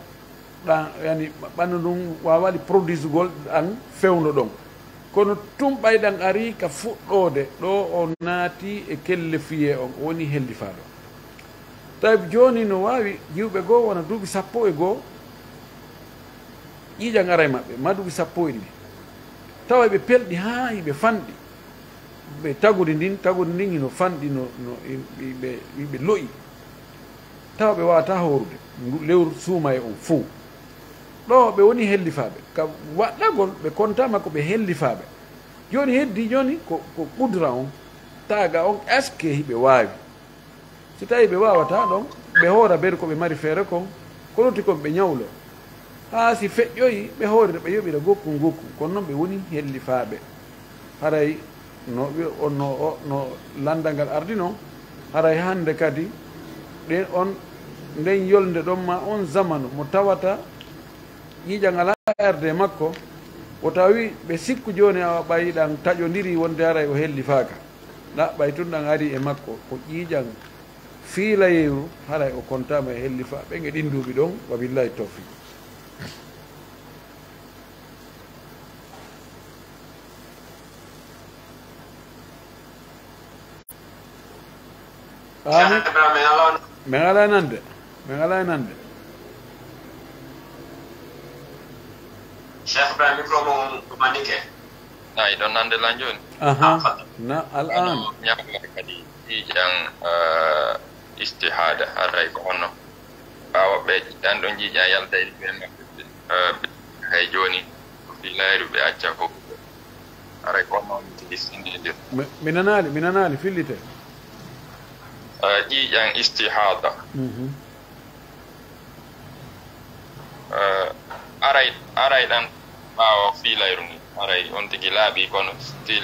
ɗan, yani, ɓandu ndun waawaali produisugol ɗan fewndo ɗon. Kono tun ɓay ɗan arii ka fuɗɗoode, ɗo o naati e kellefuyee on, o woni hellifaaɗo. Tawi jooni no waawi jiwɓe goo wona duuɓi sappo e goo, ƴiiƴan ara e maɓɓe, maa duuɓi sappo e ɗiɗi. Tawa ɓe pelɗi haa hiɓe fanɗi. ɓe tagudi ndin, tagudi ndin hino fanɗi no, no i-, i-, ɓe, i-, ɓe lo'i. Tawa ɓe waawataa hoorude ndu lewru suumaye on fow. Ɗoo ɓe woni hellifaaɓe. Ka waɗɗagol, ɓe kontaama ko ɓe hellifaaɓe. Jooni heddii jooni ko, ko qudra on, taaga on, est-ce que hiɓe waawi? Si tawii ɓe waawataa ɗon, ɓe hoora beru ko ɓe mari feere kon, ko lutti kon ɓe ñawlo. Haa si feƴƴoyi, ɓe hoorira, ɓe yoɓira gokkun gokkun. Kono non ɓe woni hellifaaɓe. Haray no wi-, on no, o, no lanndal ngal ardi non, haray hannde kadi ɗen on, nden yolnde ɗon maa on zamanu mo tawata ƴiiƴan alaa e arde e makko, o tawi ɓe sikku jooni awa ɓay ɗan taƴondirii wonde haray o hellifaaka. Ɗa ɓay tun ɗan arii e makko, ko ƴiiƴan fiilayeyru, haray o kontaama e hellifaaɓe e ɗin duuɓi ɗon, wa billahi tawfiq. Amin. Cheikh Ibrahim, min alaa, min alaa e nande. Min alaa e nande. Cheikh Ibrahim, micro mo on ɗumanike. Na, iɗon nande lan jooni? Aha. Ah, fadal. Na, al an. Ñaama kadi ƴiiƴan, eh, istihada, haray ko honno? Ɓaawo ɓe, ɗan ɗon ƴiiƴan yaltay ɓe maɓɓe. Eh, hay jooni, ko fiilayru ɓe acca ko. Haray ko honno tigi sendindir? Mi, mi nanaali, mi nanaali, fillite. Eh, ƴiiƴan istihada. Mhm. Eh, aray, aray ɗan ɓaawo fiilayru ni. Aray on tigi laaɓi kono still.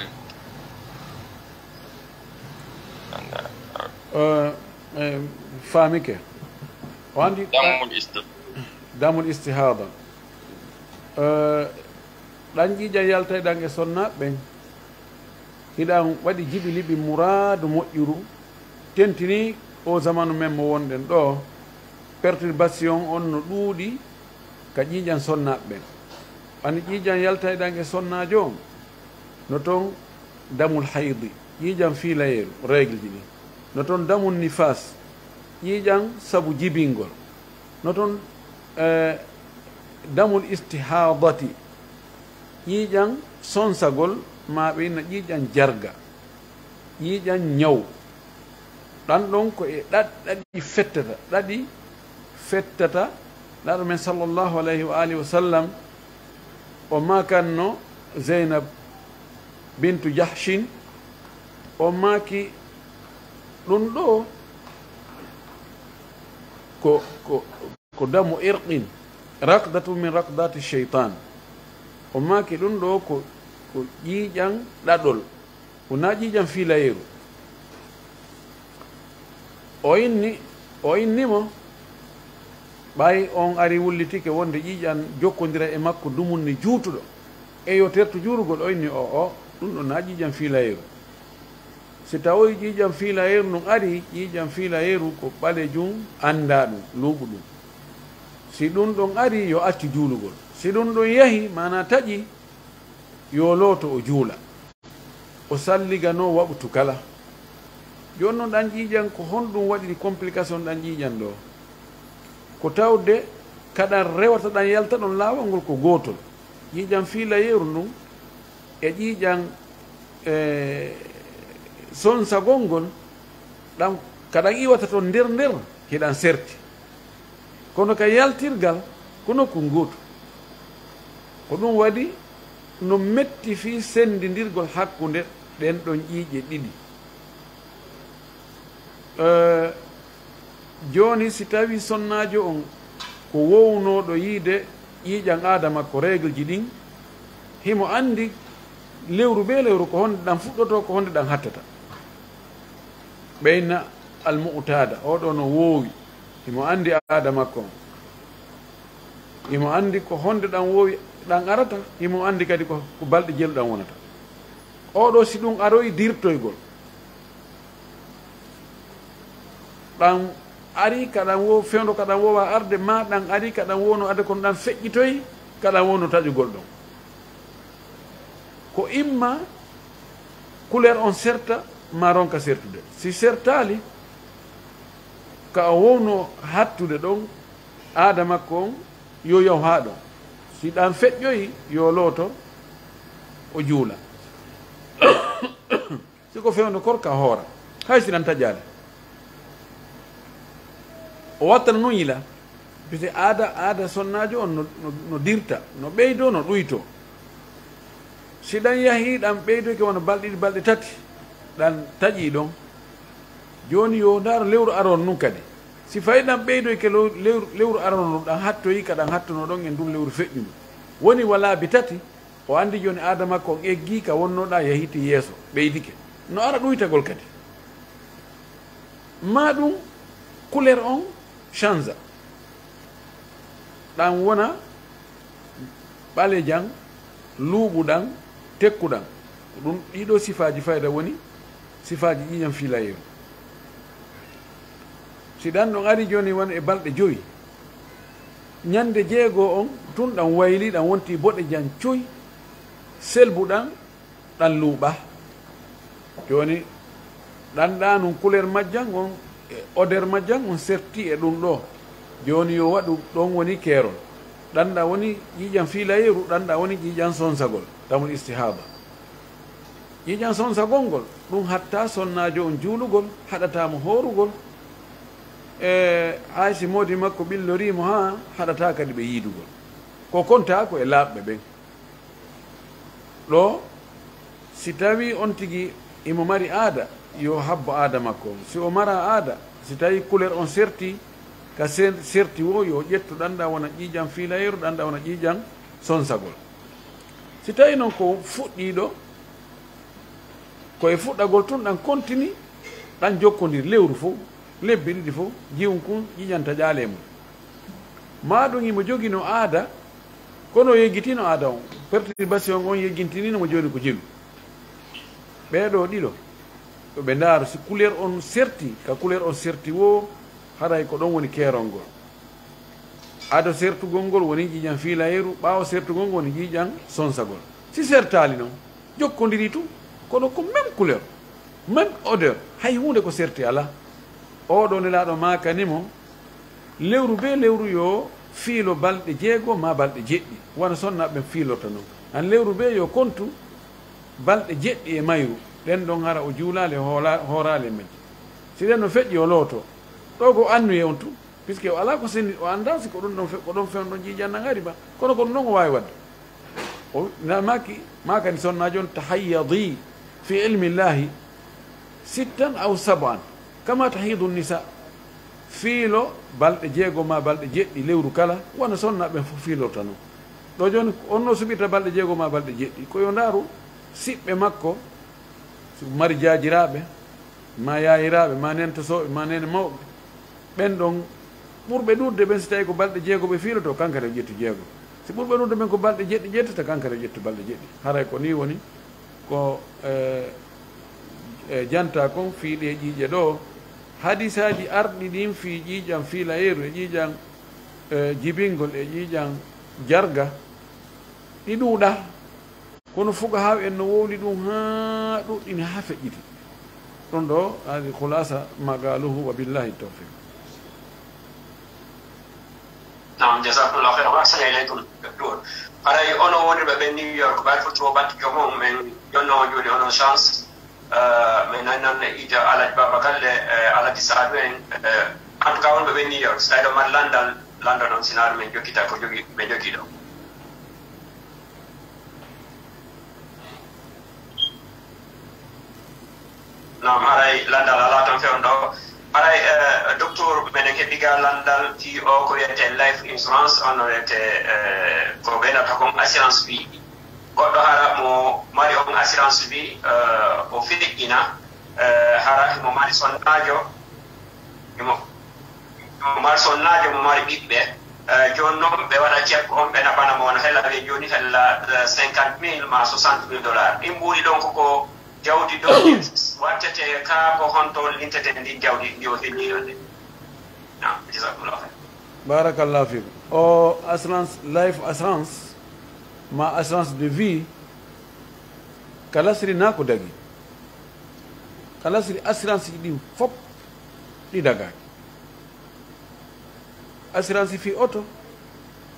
Anda. Eh, eh, faamike. O andi damul isti- damul istihada. Eh, ɗan ƴiiƴan yaltay ɗan e sonnaaɓe ɓen. Hiɗan waɗi jiɓi liɓi muraadu moƴƴuru, tentini o zamanu men mo wonɗen ɗoo, perturbation on no ɗuuɗi ka ƴiiƴan sonnaaɓe ɓen. Ani ƴiiƴan yaltay ɗan e sonnaajo on, no ton damul haydi, ƴiiƴan fiilayeeru, règle ji ɗin. No ton damul nifaas, ƴiiƴan sabu jibingol. No ton, eh, damul istihaadati, ƴiiƴan sonsagol, maa ɓe inna ƴiiƴan jarga, ƴiiƴan ñaw. Ɗan ɗon ko e ɗaɗ-, ɗaɗi fettata, ɗaɗi fettata. Naaɗo men sallallahu alayhi wa alihi wa sallam, o maakanno Zeynab bintu Jahshin, o maaki ɗun ɗoo ko, ko, ko damu irqin, raqdatu min raqdati shaytan. O maaki ɗun ɗoo ko, ko ƴiiƴan ɗaɗol, wonaa ƴiiƴan fiilayeeru. O inni, o inni mo, ɓay on ari wullitike wonde ƴiiƴan jokkondira e makko dumunni juutuɗo, e yo tertu juurugol, o inni, o, o, ɗun ɗon na ƴiiƴan fiilayeeru. Si tawoy ƴiiƴan fiilayeeru ndun ari, ƴiiƴan fiilayeeru ko ɓalejun anndaa ɗun, luuɓu ɗun. Si ɗun ɗon ari, yo accu juulugol. Si ɗun ɗon yahi, maanaa taƴi, yo looto o juula. O salliganoo waɓtu kala. Jooni non ɗan ƴiiƴan, ko honɗun waɗiri complication ɗan ƴiiƴan ɗoo? Ko tawde ka ɗan rewata ɗan yalta ɗon laawol ngol ko gootol. Ƴiiƴan fiilayeeru ndun e ƴiiƴan, e, sonsagol ngol, ɗan, ka ɗan iwata ton nder nder, hiɗan serti. Kono ka yaltirgal, ko nokku ngootu. Ko ɗun waɗi no metti fii sendindirgol hakkunde ɗen ɗon ƴiiƴe ɗiɗi. Eh, jooni, si tawii sonnaajo on ko wownooɗo yiide ƴiiƴan aada makko, règle ji ɗin, himo anndi lewru bee lewru ko honde ɗan fuɗɗotoo, ko honde ɗan hattata. Ɓe inna almu'tada, oo ɗoo no woowi, himo anndi aada makko on. Himo anndi ko honde ɗan woowi, ɗan arata, himo anndi kadi ko, ko balɗe jelu ɗan wonata. Oo ɗoo, si ɗun aroyi dirtoygol, ɗan ari ka ɗan wo-, fewndo ka ɗan woowa arde, maa ɗan ari ka ɗan wowno arde, kono ɗan feƴƴitoyi ka ɗan wowno taƴugol ɗon. Ko imma couleur on serta, maa ronka sertude. Si sertaali, ka o wowno hattude ɗon, aada makko on, yo yahu haa ɗon. Si ɗan feƴƴoyi, yo looto, o juula. ko fewndo korka hoora, hay si ɗan taƴaali. O wattana non yila, bite aada, aada sonnaajo on no, no, no dirta, no ɓeydoo, no ɗuytoo. Si ɗan yahii, ɗan ɓeydoyke wano balɗe ɗiɗi, balɗe tati, ɗan taƴii ɗon. Jooni yo ndaaro lewru aroon nun kadi. Si fay ɗan ɓeydoyke lo-, lewru, lewru aroon ɗun, ɗan hattoyii ka ɗan hattonoo ɗon e ndun lewru feƴƴundu. Woni wa laabi tati, o anndi jooni aada makko on eggii ka wonnoɗaa, yahitii yeeso, ɓeydike. No ara ɗuytagol kadi. Maa ɗun couleur on change. Ɗan wona ɓalejan, luuɓuɗan, tekkuɗan. Ko ɗun, ɗii ɗoo sifaaji fayda woni sifaaji ƴiiƴan fiilayeeru. Si ɗan ɗon arii jooni wano e balɗe jowi, ɲande jeegoo on tun ɗan waylii, ɗan wontii boɗejan cuy, selbuɗan, ɗan luuɓaa. Jooni, ɗanɗaa nun couleur majjan on, e odeur majjan on sertii e ɗun ɗoo. Jooni yo waɗu ɗon woni keerol. Ɗanɗaa woni ƴiiƴan fiilayeeru, ɗanɗaa woni ƴiiƴan sonsagol, damul istihaada. Ƴiiƴan sonsagol ngol, ɗun hattaa sonnaajo on juulugol, haɗataa mo hoorugol. E hay si moodi makko ɓillorii mo haa, haɗataa kadi ɓe yiidugol. Ko kontaa ko e laaɓɓe ɓen. Ɗoo, si tawii on tigi himo mari aada, yo habbo aada makko on. Si o maraa aada, si tawii couleur on sertii, ka ser-, serti woo, yo ƴettu ɗanɗaa wona ƴiiƴan fiilayeeru, ɗanɗaa wona ƴiiƴan sonsagol. Si tawii non ko fuɗɗiiɗo, ko e fuɗɗagol tun ɗan kontini, ɗan jokkondiri lewru fow, lebbi ɗiɗi fow, jiwunkun ƴiiƴan taƴaali e mun. Maa ɗun himo joginoo aada, kono o yeggitiino aada on. Perturbation on yeggintinii no mo jooni ko jelu. Ɓee ɗoo ɗiɗo, yo ɓe ndaaru si couleur on sertii, ka couleur on serti woo, haray ko ɗon woni keerol ngol. Ado sertugol ngol woni ƴiiƴan fiilayeeru, ɓaawo sertugol ngol woni ƴiiƴan sonsagol. Si sertaali non, jokkondirii tun, kono ko même couleur, même odeur, hay huunde ko serti alaa. Oo ɗoo Nelaaɗo maakani mo, lewru bee lewru yo fiilo balɗe jeego maa balɗe jeɗɗi, wano sonnaaɓe ɓen fiilorta non. An lewru bee yo kontu balɗe jeɗɗi e mayru, ɗen ɗon hara o juulaali, o hoola-, hooraali e majji. Si ɗen no feƴƴi, o lootoo. Ɗoo ko annuye on tun. Puisque o alaa ko senndi, o anndaa si ko ɗun ɗon fe-, ko ɗon fewndo ɗon ƴiiƴan ɗan ari ba. Kono ko ɗun ɗon o waawi waɗde. O na-, maaki, maakani sonnaajo on, "Tahayyadi fi ilmillahi sittan aw sab'an, kama tahidu nisa." Fiilo balɗe jeego maa balɗe jeɗɗi lewru kala, wano sonnaaɓe ɓen fow fiilorta non. Ɗoo jooni, on no suɓirta balɗe jeego maa balɗe jeɗɗi. Ko yo ndaaru siɓɓe makko, si mari jaajiraaɓe, maa yaayiraaɓe, maa neene tosooɓe, maa neene mawɓe, ɓen ɗon ɓurɓe ɗuuɗude ɓen, si tawii ko balɗe jeego ɓe fiilotoo, kanko kadi o ƴettu jeego. Si ɓurɓe ɗuuɗude ɓen ko balɗe jeɗɗi ƴettata, kanko kadi o ƴettu balɗe jeɗɗi. Haray ko nii woni ko, e, e, jantaa kon fii ɗee ƴiiƴe ɗoo. Hadisaaji arɗi ɗin fii ƴiiƴan fiilayeeru e ƴiiƴan, e, jibingol e ƴiiƴan jarga, ɗi ɗuuɗaa. Kono fukahaaɓe en no wowli ɗun haa ɗuɗɗini, haa feƴƴiti. Ɗun ɗoo, hadi khulasa ma qaluhu, wa billahi tawfiq. Naam, jazakumullahu khairan, wa ahsana ilaykum, docteur. Haray onon wonirɓe ɓe New York, ɓayri foti wo banti joom on, men jonno on jooni onon chance. Eh, men nani noon ida Alhaji Baba Galle, eh, Alhaji Saadu en, eh, en tout cas wonɓe ɓe New York, si tawi ɗo mari landal, landa noon, sinaa men jokkita ko jogi, ɓe jogii ɗo. Naam, haray landal alaa toon fewndo. Haray, eh, docteur, meɗen heɓi ga landal fii o ko wiyetee life insurance, on no wiyetee, eh, ko ɓeynata kon assurance vie. Goɗɗo hara mo mari on assurance vie, eh, o feƴƴina, eh, hara mo mari sonnaajo, mo mo mari sonnaajo, mo mari ɓiɓɓe. Eh, jooni noon, ɓe waɗa check on, ɓe naɓana mo, no hella ɓe jooni, hella, eh, cinquante mille ma soixante mille dollars. Ɗin ɓuri ɗon ko, ko jawdi ɗo wattete ka, ko honto lintete ndin jawdi ndi o heɓi ɗon de. Naam, jazakumullahu khair. Barakallahu fiik. O assurance, life assurance, ma assurance de vie, ka lasri naa ko dagi. Ka lasri assurance ɗin fof ɗi dagaaki. Assurance fii oto,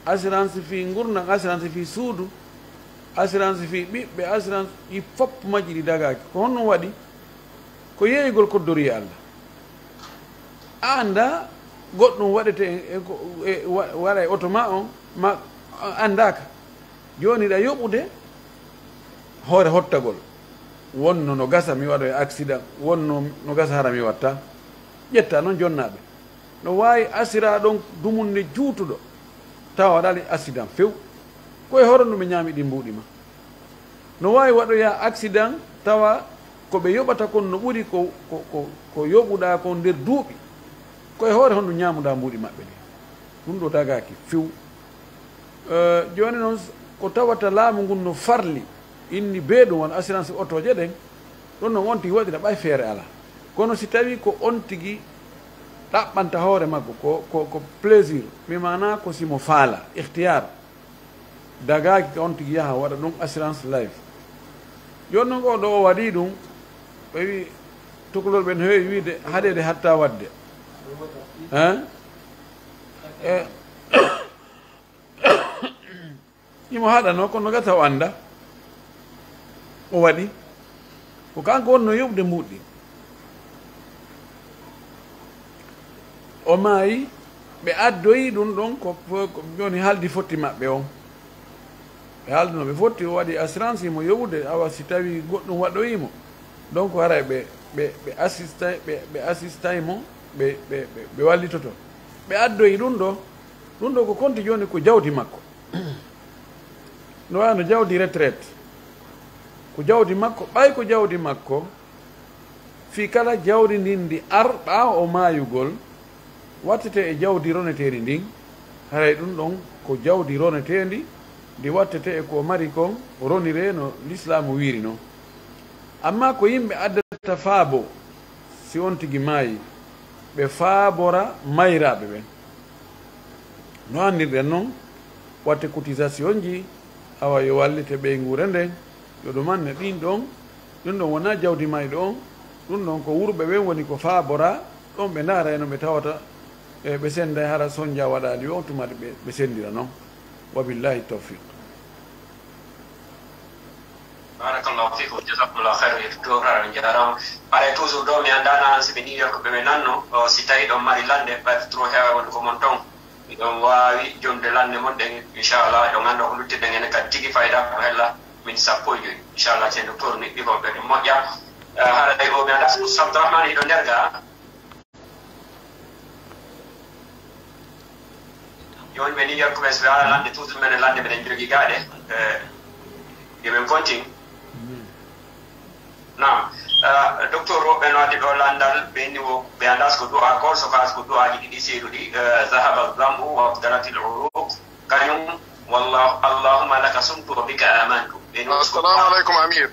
assurance fii ngurndan, assurance fii suudu, assurance fii ɓiɓɓe, assurance ɗi fof majji ɗi dagaaki. Ko honno waɗi? Ko yeeyugol koddoriye Allah. A anndaa goɗɗum waɗete e, e ko, e wa-, waɗa e oto ma on, ma a anndaaka. Jooni ɗa yoɓude hoore hottagol. Wonno no gasa mi waɗoya accident, wonno no gasa hara mi watta. Ƴetta noon jonnaaɓe. No waawi asira ɗon dumunde juutuɗo, tawa waɗaali accident few. Ko e hoore no ɓe ñaami ɗin mbuuɗi ma. No waawi waɗoya accident, tawa ko ɓe yoɓata kon no ɓuri ko, ko, ko, ko yoɓuɗaa kon nder duuɓi. Ko e hoore honɗum ñaamuɗaa mbuuɗi maɓɓe ɗin. Ɗum ɗo dagaaki few. Eh, jooni noon, ko tawata laamu ngun no farli, inni bee ɗum wano assurance otooje ɗen, ɗon noon on tigi waɗira ɓay feere alaa. Kono si tawii ko on tigi ɗaɓɓanta hoore makko, ko, ko, ko plaisir, mi maanaa ko si mo faala, ikhtiyaar, dagaaki ka on tigi yaha waɗa ɗum assurance life. Jooni noon, ko ɗo o waɗi ɗum, ɓe wi, tukulol ɓen heewi wiide, haɗeede hatta waɗde. Hein? E, imo haɗanoo, kono gasa o annda. O waɗi. Ko kanko wonno yoɓde mbuuɗi. O maayi, ɓe addoyi ɗum ɗon ko, ko, ko jooni haldi fotti maɓɓe on. Ɓe haalduno ɓe fotti, o waɗi assurance, imo yoɓude, awa si tawi goɗɗum waɗoyi mo. Donc haray ɓe, ɓe, ɓe assistay, ɓe, ɓe assistay mo, ɓe, ɓe, ɓe, ɓe wallitoto. Ɓe addoyi ɗum ɗo, ɗum ɗo ko konti jooni ko jawdi makko. No wano jawdi retraite. Ko jawdi makko, ɓay ko jawdi makko, fii kala jawdi ndin ndi ar ɓaawo o maayugol, wattete e jawdi roneteendi ndin, haray ɗum ɗon ko jawdi roneteendi, ndi wattete e ko mari kon, roniree no Lislaamu wiiri non. Ammaa ko yimɓe addata faabo, si on tigi maayi, ɓe faabora mayraaɓe ɓen. No anndirɗen non, watte cotisation ji, awa yo wallite ɓeynguure nden, yo ɗum anne ɗin ɗon, ɗum ɗon wonaa jawdi mayɗo on, ɗum ɗon ko wurɓe ɓen woni ko faabora, ɗon ɓe ndaara e no ɓe tawata, e ɓe senda e hara sonja waɗaali on tuma ɓe, ɓe sendira non. Wa billahi tawfiq. Barakallahu fikum, jazakumullahu khairan, ya docteur, on jaaraama. Haray toujours ɗo mi anndaano an si ɓe New York ɓe ɓe nanno, o, si tawi ɗon mari lande, ɓayde trop heewa woni ko mon ton. Miɗon waawi jomde lande mon ɗen, inchallah, ɗon annda ko luttirɗen enen kadi tigi fayda ko hella min sappo e joyi. Inchallah, ceerno docteur nuɗɗi ko ɓe ɗum moƴƴa. Eh, haray o mi annda so Abdourahmane hiɗo nder ga. Jooni ɓe New York ɓe so ɓe ala lande, toujours menen lande meɗen jogi gaaɗe. Eh, yo ɓen continue. Naam. Eh, docteur o ɓe no addi ɗo landal, ɓe inni wo, ɓe anndas ko du'a ko, so kaas ko du'aaji ɗiɗi seeɗuɗi, eh, zahaba zam'u wa abtalatil uruq, kañum, wallahu, allahumma laka sumtu wa bika amantu. Ɓe inni wo, assalamu aleykum, Amir.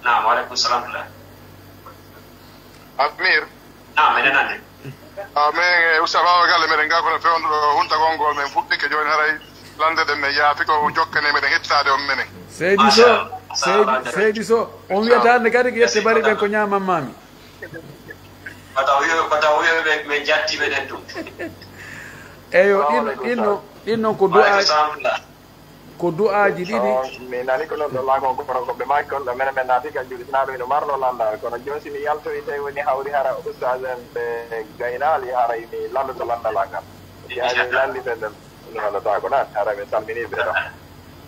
Naam, wa aleykum salam. Amir. Naam, meɗen nande. Ah, min, eh, Oustaz Baba Galle, meɗen ngaa kono fewndo ɗo huntagol ngol, min fuɗɗike jooni, haray lande ɗen ne yaafi ko jokkane meɗen hettaade on menen. Seydi Sow, Seydi, Seydi Sow, on wiyata hannde kadi ko yette bari ɓen ko ñaamammaami. Ko taw wiyo, ko taw wiyo ɓe, ɓe jatti meɗen ɗum. Eyo, ɗin, ɗin noon, ɗin noon ko du'a. Ko du'aaji ɗiɗi. On, mi nani ko non ɗo laakon ko, ko ɓe maaki kon ɗo, menen men naati ka juuɗe, sinaa ɗum ino marno lanndal, kono jooni si mi yaltoyi tawi woni hawri hara ustaas en ɓe gaynaali, haray mi lanndoto lanndal an ngal. Si hay mi lanndii ɓe nden, mi lanndotaako na, haray mi salminii ɓe ɗo.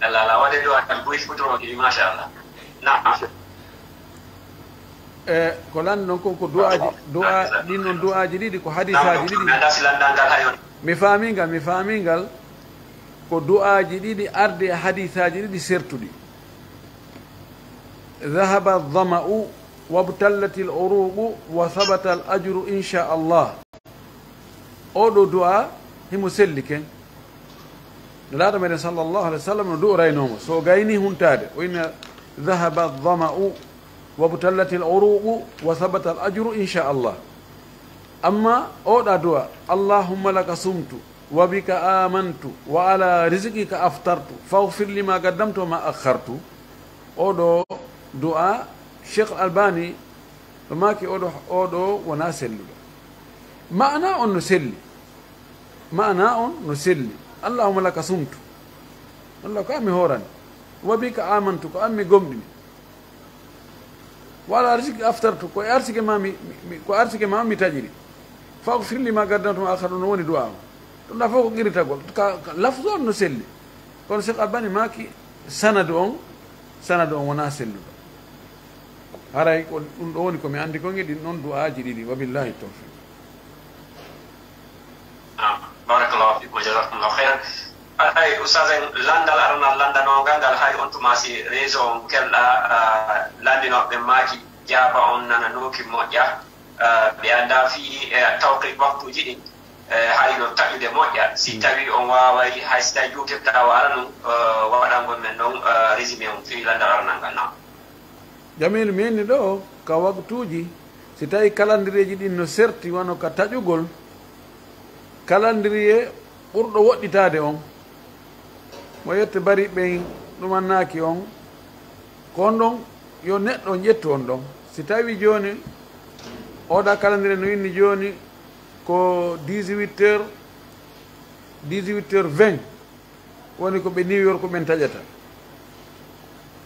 Allah, Allah, waɗe du'a tan, buy futuroki, machallah. Naam. E ko lanndon kon ko du'aaji, du'a, ɗin non du'aaji ɗiɗi, ko hadiisaaji ɗiɗi. Mi anndaa si lanndal ngal hay on. Mi faamii ngal, mi faamii ngal. Ko du'aaji ɗiɗi ardi e hadiisaaji ɗiɗi sertuɗi. Dhahaba adh-dhama'u wabtallatil uruqu wa thabata al-ajru insha Allah. Oo ɗoo du'a himo selli ken. Nulaaɗo meɗen sallallahu alaihi wasallam no du'oraynoo mo. So o gaynii huntaade, o inna, "Dhahaba adh-dhama'u wabtallatil uruqu wa thabata al-ajru insha Allah." Amma oo ɗoo du'a, "Allahumma laka sumtu wa bika amantu wa ala rizqika aftartu faghfir li ma qaddamtu wa ma akhartu." Oo ɗoo du'a, Cheikh Albani no maaki, oo ɗoo, oo ɗoo wonaa selluɗo. Maana on no selli. Maana on no selli. "Allahumma laka sumtu." Allah, ko an mi hoorani. "Wa bika amantu," ko an mi gomɗini. Wa ala rizqika aftartu, ko e arsike ma mi, mi, mi- ko arsike ma mi taƴiri. Faghfir li ma qaddamtu wa ma akhartu, no woni du'a o. Ɗum ɗa fof ko qirritagol. Ka, ka lafzu on no selli. Kono Cheikh Albani maaki sanadu on, sanadu on wonaa selluɗo. Haray ko ɗum ɗo woni ko mi anndi ko ngeɗi ɗin ɗon du'aaji ɗiɗi. Wa billahi tawfiq. Naam, barakallahu fikum, jazakumullahu khairan. Ay, ustaz en, landal aranal landanongal ngal, hay on tuma si réseau on kelɗa, ah, landinoɓe maaki jaaba on nana nooki moƴƴa. Ah, ɓe annda fii, eh, tawqit waktuuji ɗin, eh, hay no taƴude moƴƴa. Si tawi on waaway, hay si tawi juutirta wala ɗum, eh, waɗangol men ɗon, eh, résumé on fii landal aranal ngal, naam. Jamiilu, mi inni ɗo ka waktuuji, si tawi kalandireeji ɗin no serti wano ka taƴugol, kalandiriye ɓurɗo woɗɗitaade on, mo yette bari ɓen ɗumannaaki on, ko on ɗon yo neɗɗo on ƴettu on ɗon. Si tawi jooni, oɗa kalandire no inni jooni ko dix-huit heures, dix-huit heures vingt, woni ko ɓe New York ɓen taƴata.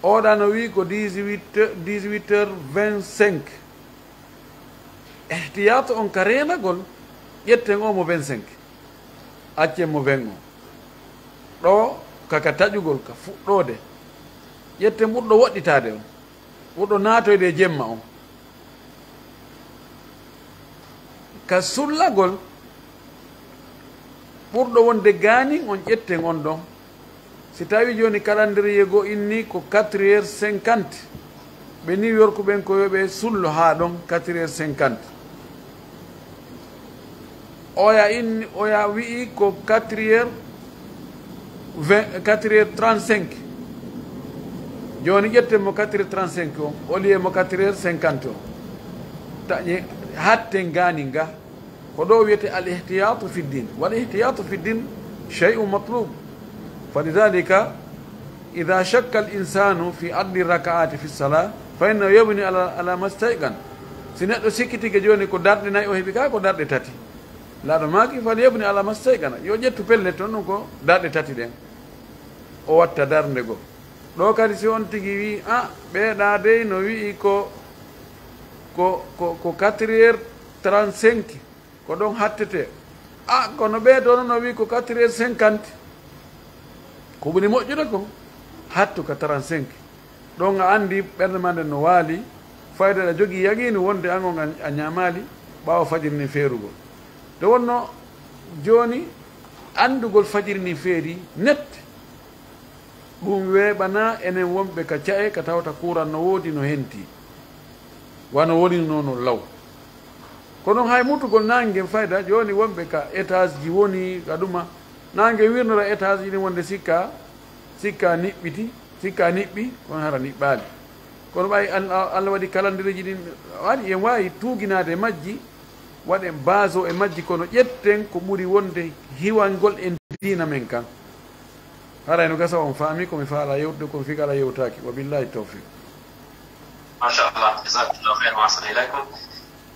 Oɗa no wi'i ko dix-huit, dix-huit heures vingt-cinq. Ihtiyat on ka reenagol, ƴetten o mo vingt-cinq. Accen mo vingt o. Ɗo ka, ka taƴugol, ka fuɗɗoode. Ƴetten ɓurɗo woɗɗitaade on. Ɓurɗo naatoyde e jemma on. Ka sullagol, ɓurɗo wonde gaanin on ƴetten on ɗon. Si tawi jooni calendrier goo inni ko quatre heures cinquante, ɓe New York ɓen ko yo ɓe sullo haa ɗon quatre heures cinquante. Oya inni, oya wi'i ko quatre heures vingt, quatre heures trente-cinq. Jooni ƴetten mo quatre heures trente-cinq o, au lieu mo quatre heures cinquante o. Taƴe, hatten gaanin ga. Ko ɗo wiyete al ihtiyatu fi din. Wal ihtiyatu fi din shay'un matlub. Falidhalika, idha shakka al insanu fi addi rakaati fi salah, fa innahu yabni ala, ala mastayqan. Si neɗɗo sikkitike jooni ko darɗe nayi o heɓi ka, ko darɗe tati. Laaɗo maaki, fal yabni ala mastayqana. Yo ƴettu pellet ton, ɗum ko darɗe tati ɗen. O watta darnde goo. Ɗo kadi si on tigi wi'i, a, ɓeeɗa dey no wi'i ko, ko, ko, ko quatre heures trente-cinq, ko ɗon hattete. A, kono ɓee ɗo no wi'i ko quatre heures cinquante. Ko ɓuri moƴƴude kon, hattu ka trente-cinq. Ɗon a anndi ɓernde ma nden no waali, fayda aɗa jogii yaqiinu wonde an on a, a ñaamaali ɓaawo fajiri ndin feerugol. Nde wonno jooni, anndugol fajiri ndin feeri net, ɗum weeɓanaa enen wonɓe ka ca'e ka tawata kuuran no woodi no henti, wano woni noon law. Kono hay mutugol naange ngen fayda, jooni wonɓe ka étage ji woni ka ɗuma, naange wirnora étage ji ɗin wonde sikka, sikka niɓɓiti, sikka niɓɓi, kono hara niɓɓaali. Kono ɓay Al-, Allah waɗi kalandireeji ɗin, waɗi en waawi tuuginaade e majji, waɗen baaso e majji, kono ƴetten ko ɓuri wonde hiwangol en diina men kan. Haray no gasa on faami ko mi faala yewtude kon, fii kala yewtaaki. Wa billahi tawfiq. Machallah, jazakumullahu khairan wa ahsana ilaykum.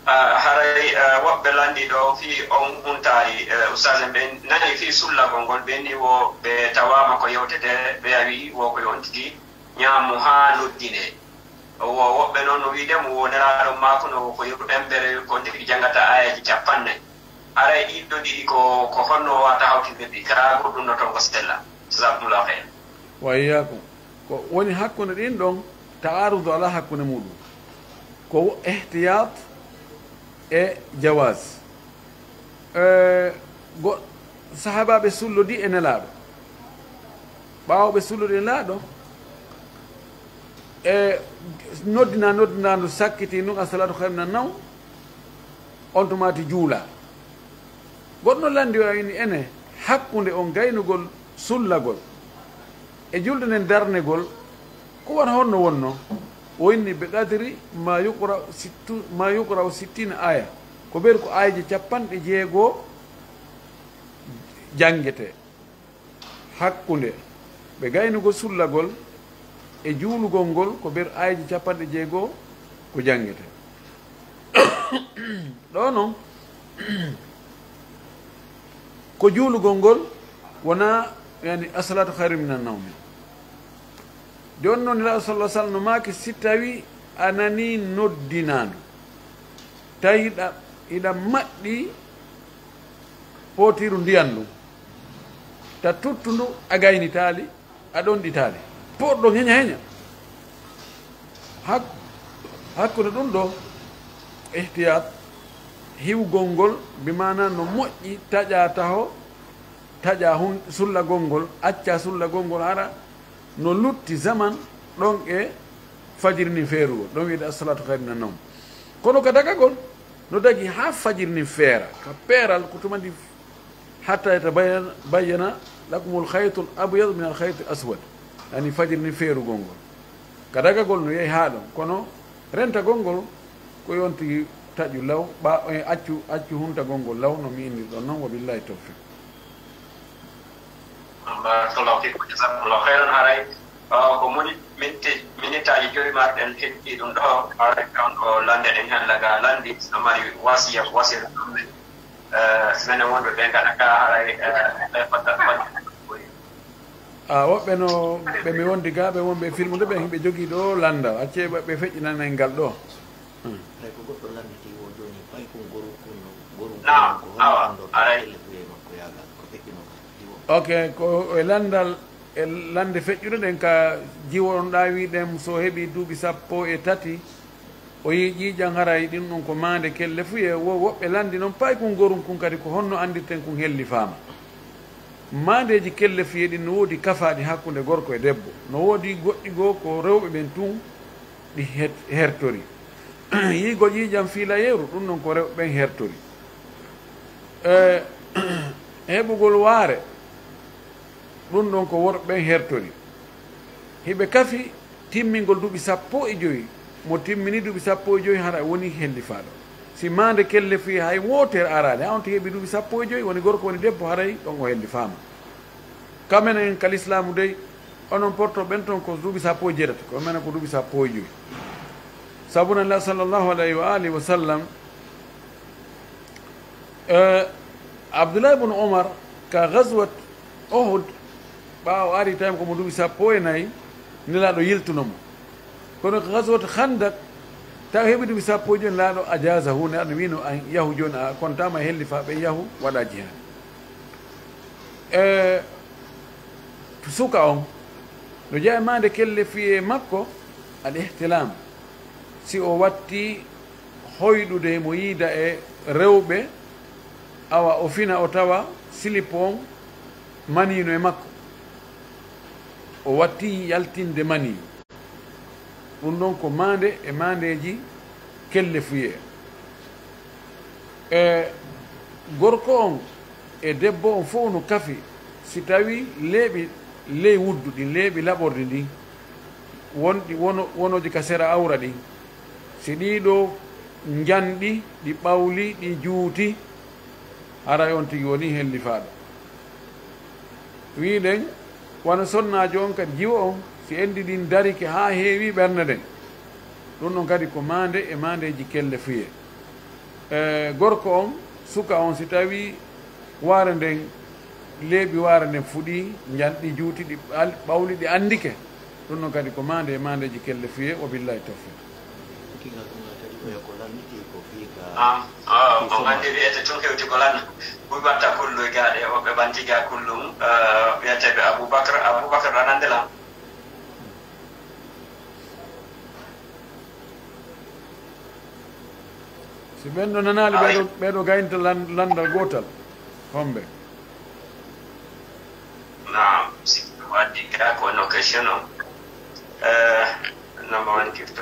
Ah, haray, ah, woɓɓe lanndi ɗo fii on huntaari, eh, ustaz en ɓe nani fii sullagol ngol, ɓe ni wo ɓe tawaama ko yewtete, ɓe a wi'i wo ko yo on tigi ñaamu haa noddine. Wo woɓɓe noon no wi'de mo wo Nelaaɗo maakuno wo ko yo embere ko ndigi janngata aayeeje cappannayi. Haray ɗiɗo ɗiɗi ko, ko honno wata hawtindirɗi? Ka goɗɗum no toon ko sella. Jazakumullahu khairan. Wa iyyakum. Ko woni hakkunde ɗin ɗon, ta'arudu ala hakkunde muɗum. Ko ihtiyat e jawaz. Eh, go-, sahaabaaɓe sullodi e Nelaaɗo. Ɓaawo ɓe sullodi e Nelaaɗo, e noddina, noddinaandu sakkiti nun, as-salaatu khayrun minan nawm, on tumaati juula. Goɗɗo lanndi o a ini ene hakkunde on gaynugol sullagol e julde nden darnegol, ko won honno wonno? O inni, bi qadri ma yuqra sittu, ma yuqra sittina aya. Ko ɓeru ko aayeeje capanɗe jeego janngetee. Hakkunde ɓe gaynugol sullagol e juulugol ngol, ko ɓeru aayeeje capanɗe jeego ko janngetee. Ɗo non, ko juulugol ngol wona, yani, as-salaatu khayrun minan nawmi. Jooni non, Nelaaɗo sallallahu alaihi wasallam no maaki, si tawi A nanii noddinaandu, tawi hiɗa, hiɗa maɗɗi pootiiru ndiyan ndun, ta tuttundu a gaynitaali, a ɗonɗitaali. Poorɗon heña heña. Hak-, hakkunde ɗun ɗoo, ihtiyat, hiwgol ngol, bi maana no moƴƴi, taƴaa taho, taƴaa hun-, sullagol ngol, accaa sullagol ngol, hara no lutti zaman ɗon e fajiri ndin feerugol, ɗon wi'etee as-salatu khayrun minan nawm. Kono ka dagagol, no dagi haa fajiri ndin feera, ka peeral ko tuma ndi, hatta yatabayyana, bayyana lakumul khaytul abyadu minal khaytil aswad, yani fajiri ndin feerugol ngol. Ka dagagol no yahi haa ɗon, kono rentagol ngol ko yonti taƴu law, ɓa-, e accu, accu huntagol ngol law no mi innir ɗon non, wa billahi tawfiq. Barakallahu fikum, jazakumullahu khairan. Haray, uh, ko moni-, minti-, minitaaji joyi marɗen heɓi ɗum ɗo. Haray, on ɗo lande ɗen hen laga landi, no mari wasiya, wasiya ɗum ɗen. Uh, menen wonɓe ɓe ngaɗa ka haray, uh, ɓe fadda, fadda. A, woɓɓe no ɓe mi wondi ga, ɓe wonɓe filmude ɓen, ɓe jogii ɗo landal. Accee ɓe, ɓe feƴƴinana en ngal ɗo. Hmm. Hay ko goɗɗo landitii o jooni, paykun gorun kun no, gorun kun Naam, ko hono awa, anndortoo aray. Pelle fuyee makko yaagal, ko feƴƴunoo ka jiwo. Ok, ko e lanndal, e lannde feƴƴude ɗen ka jiwo on ɗaa wi'uɗen so heɓii duuɓi sappo e tati, o yi'i ƴiiƴan haray ɗin ɗon ko maande kelle fuyee, wo woɓɓe lanndi non paykun gorun kun kadi ko honno anndirten kun hellifaama. Maandeeji kelle fuyee ɗin no woodi kafaaɗi hakkunde gorko e debbo, no woodi goɗɗi goo ko rewɓe ɓen tun ɗi het-, hertori. Yi'ugol ƴiiƴan fiilayeeru, ɗun ɗon ko rewɓe ɓen hertori. E, heɓugol waare, ɗun ɗon ko worɓe ɓen hertori. Hiɓe kafi timmingol duuɓi sappo e jowi. Mo timmini duuɓi sappo e jowi, hara woni hellifaaɗo. Si maande kelle fuyee hay wootere araali, haa on tigi heɓi duuɓi sappo e jowi, woni gorko, woni debbo, haray ɗon o hellifaama. Ka menen ka lislaamu dey, onon porto ɓen ton ko duuɓi sappo e jeetati, ko menen ko duuɓi sappo e jowi. Sabu nan la sallallahu alayhi wa alihi wa sallam, eh, Abdullah ibn Umar ka Ghazwat Uhud, ɓaawo ari tawi ko mo duuɓi sappo e nayi, Nelaaɗo yiltuno mo. Kono ko Ghazwat Khandak, tawi heɓi duuɓi sappo e jowi, Nelaaɗo ajazahu, Nelaaɗo wiino, "An yahu jooni, a kontaama e hellifaaɓe, yahu waɗa jihaad." E suka on, no jeyaa e maande kelle fuyee makko, al ihtilam. Si o watti hoyɗude, mo yiida e rewɓe, awa o fina, o tawa silip on manii no e makko. O watti yaltinde manii. Ɗun ɗon ko maande e maandeeji kelle fuyee. E gorko on e debbo on fow no kafi, si tawii leeɓi ley wuddu ɗin, leeɓi laɓorɗi ɗin, wonɗi wono-, wonooji ka sera awra ɗin, si ɗii ɗoo njanɗi, ɗi ɓawli, ɗi juuti, haray on tigi wonii hellifaaɗo. Wi'uɗen, wano sonnaajo on kadi, jiwo on, si enɗi ɗin darike haa heewi ɓernde nden, ɗun ɗon kadi ko maande e maandeeji kelle fuyee. E gorko on, suka on, si tawii waare nden, leeɓi waare nden fuɗii, njanɗi juuti, ɗi ɓal-, ɓawli, ɗi anndike, ɗun ɗon kadi ko maande e maandeeji kelle fuyee, wa billahi tawfiq. Kigal ɗum kadi oya ko lannditi ko fii ka Naam, ah, ko nganndi wi'ete tun hewti ko lanndal. Buy watta kullu e gaaɗe, woɓɓe ɓanti ga kullu, eh, wi'eteeɓe Abubakar. Abubakar, a nannde lan? Si ɓen ɗo nanaali, ɓee ɗo, ɓee ɗo gaynta lan-, lanndal gootal. Homɓe? Naam, si waddi ka ko no question on. Eh, number one gift.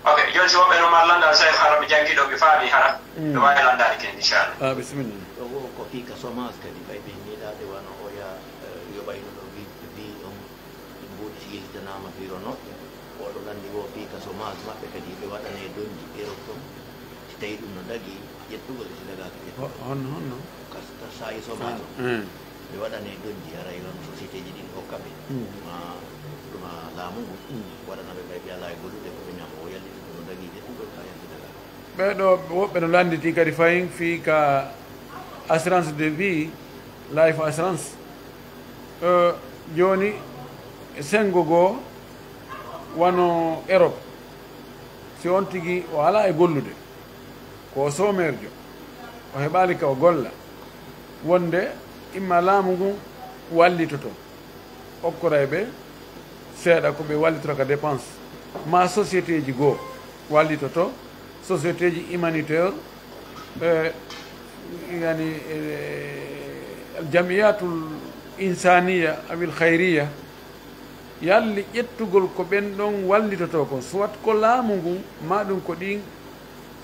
Ok, jooni si woɓɓe no mari lanndal, Seex, hara mi janngi ɗo, mi faami hara. Mm. Mi waawi lanndaade ken, inchallah. Ah, bisimilla. Ɗo wo ko fii ka chômage kadi, ɓay ɓe miilaade wano oya, eh, yoɓayno ɗo bi, bi on. Ɗi mbuuɗi si yiltanaama firo noɗɗi. Oɗo lanndi wo fii ka chômage maɓɓe kadi, ɓe waɗane donji Europe ɗon. Si tawii ɗum no dagii, ƴettugol e si dagaaki ƴettugol. Ho-, honno, honno? Ka, ka saa'i chômage on. Mm. Ɓe waɗane donji, haray wano société ji ɗin hokka ɓe. Mm. Ma, ma laamu ngu, mm, waɗana ɓe ɓay ɓe alaa e gollude ko ɓe ñaama. O yalliti ko no dagii ƴettugol ka yalti dagaaki. Ɓee ɗoo woɓɓe no lannditi kadi fahin fii ka assurance de vie, life assurance. Eh, jooni, senngo goo wano Europe, on tigi o alaa e gollude, ko o soomeerjo, o heɓaali ka o golla, wonde imma laamu ngun wallitoto, okkoray ɓe seeɗa ko ɓe wallitora ka dépense, ma société ji goo wallitoto, société ji humanitaire, e, yani, e, al jamiyatul insaniya awil khayriya, yalli ƴettugol ko ɓen ɗon wallitotoo kon, soit ko laamu ngun, maa ɗum ko ɗin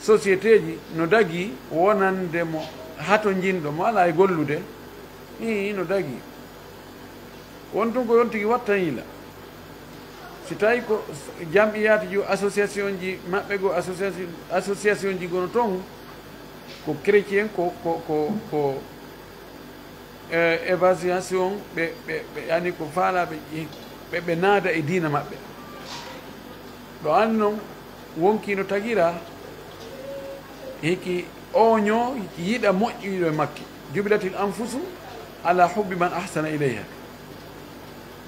société ji no dagii wonande mo hatonjinɗo, mo alaa e gollude, ii, no dagii. Won tun ko yon tigi watta hiila. Si tawi ko jam'iyaati ji, association ji maɓɓe goo, association, association ji gono ton, ko chrétien, ko, ko, ko, ko, e, évaluation, ɓe, ɓe, ɓe, yani ko faalaaɓe ƴe-, ɓe, ɓe naada e diina maɓɓe. Ɗo an non, wonkii no tagiraa, hiki ooñoo, hiki yiɗa moƴƴiiɗo e makki. Jubilatil anfusu ala hubbi man ahsana ilayha.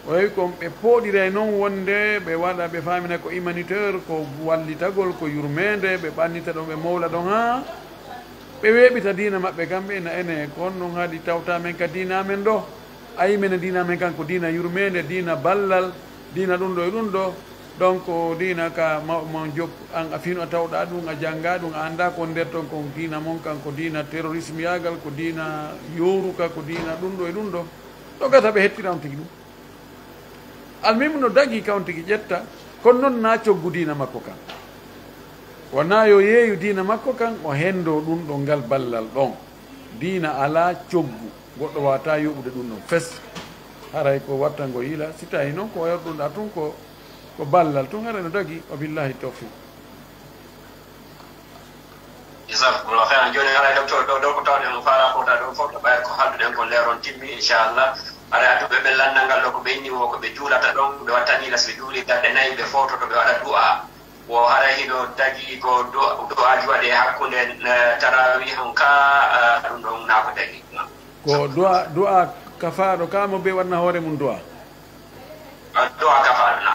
O yewi kon ɓe pooɗiray non wonde ɓe waɗa, ɓe faamina ko humanitaire, ko wallitagol, ko yurmeende, ɓe ɓannita ɗon, ɓe mowla ɗon haa ɓe weeɓita diina maɓɓe kamɓe ena ene. Ko honɗun haɗi tawta men ka diina amen ɗo? Ayi, men e diina amen kan ko diina yurmeende, diina ballal, diina ɗun ɗo e ɗun ɗo. Donc, diina ka mawɓe mon jokku, an a fino a tawɗa ɗun, a jannga ɗun, a annda ko nder ton kon, diina mon kan ko diina terrorisme yaagal, ko diina yooruka, ko diina ɗun ɗo e ɗun ɗo. Ɗo gata ɓe hettira on tigi ɗun. Almuhimu no dagii ka on tigi ƴetta, kono non na coggu diina makko kan. Wonaa yo yeeyu diina makko kan, o hendoo ɗun ɗon ngal ballal ɗon. Diina alaa coggu, goɗɗo waawataa yoɓude ɗun ɗon fes. Haray ko watta ngo yila, si tawi non ko o yerɗunɗaa tun ko, ko ballal tun, haray no dagii, wa billahi tawfiq. Jazakumullahu khairan. Jooni haray docteur ɗo, ɗo ko tawɗen mo faala ko ɗa ɗon fof, to ɓayre ko haalduɗen ko leeron timmi, inchallah. Haray adduɓe ɓe lanndal ngal ɗo ko ɓe inni wo ko ɓe juulata ɗon, ɓe wattani las ɓe juuli darɗe nayi, ɓe foototo ɓe waɗa du'a. Wo haray hino dagii ko du'a, du'aaji waɗe hakkunde, eh, tarawih on ka, eh, ɗum ɗon na ko dagii. Ko du'a, du'a kafaaɗo ka mo be waɗna hoore mum du'a. Ah, du'a kafaaɗo na.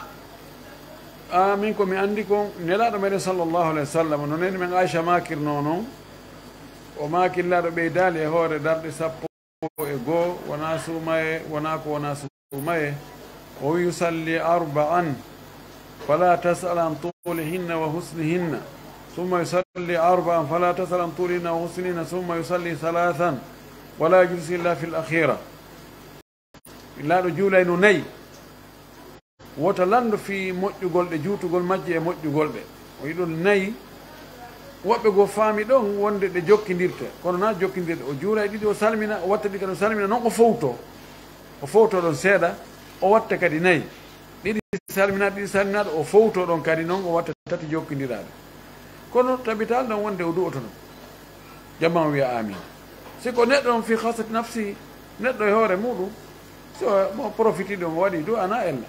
Ah, min ko mi anndi kon, Nelaaɗo meɗen sallallahu alayhi wa sallam, no neene men Aisha maakirnoo non, o maakirlaaɗo ɓeydaali e hoore darɗe sappo e goo, wonaa suumaye, wonaa ko wonaa suumaye, o wi: "Yusalli arba'an, fala tas'al an tulihinna wa husnihinna, summa yusalli arba'an, fala tas'al an tulihinna wa husnihinna, summa yusalli thalathan, wala yajlisu illa fil akhira." Laaɗo juulayno nayi. Wota lanndo fii moƴƴugol ɗe, juutugol majje e moƴƴugol ɗe. O yiɗol nayi. Woɓɓe goo faami ɗon wonde ɗe jokkindirte, kono na jokkindirɗe. O juulay ɗiɗi, o salmina, o watta ɗi kadi, o salmina, non o fowto. O fowto ɗon seeɗa, o watta kadi nayi. Ɗiɗi salminaaɗe, ɗiɗi salminaaɗe, o fowto ɗon kadi, non o watta tati jokkindiraaɗe. Kono tabital ɗon wonde o du'otono. Jama on wi'a amin. Si ko neɗɗo on fi khasati nafsi, neɗɗo e hoore muɗum, si o mo profiti ɗon, o waɗi du'a na ella.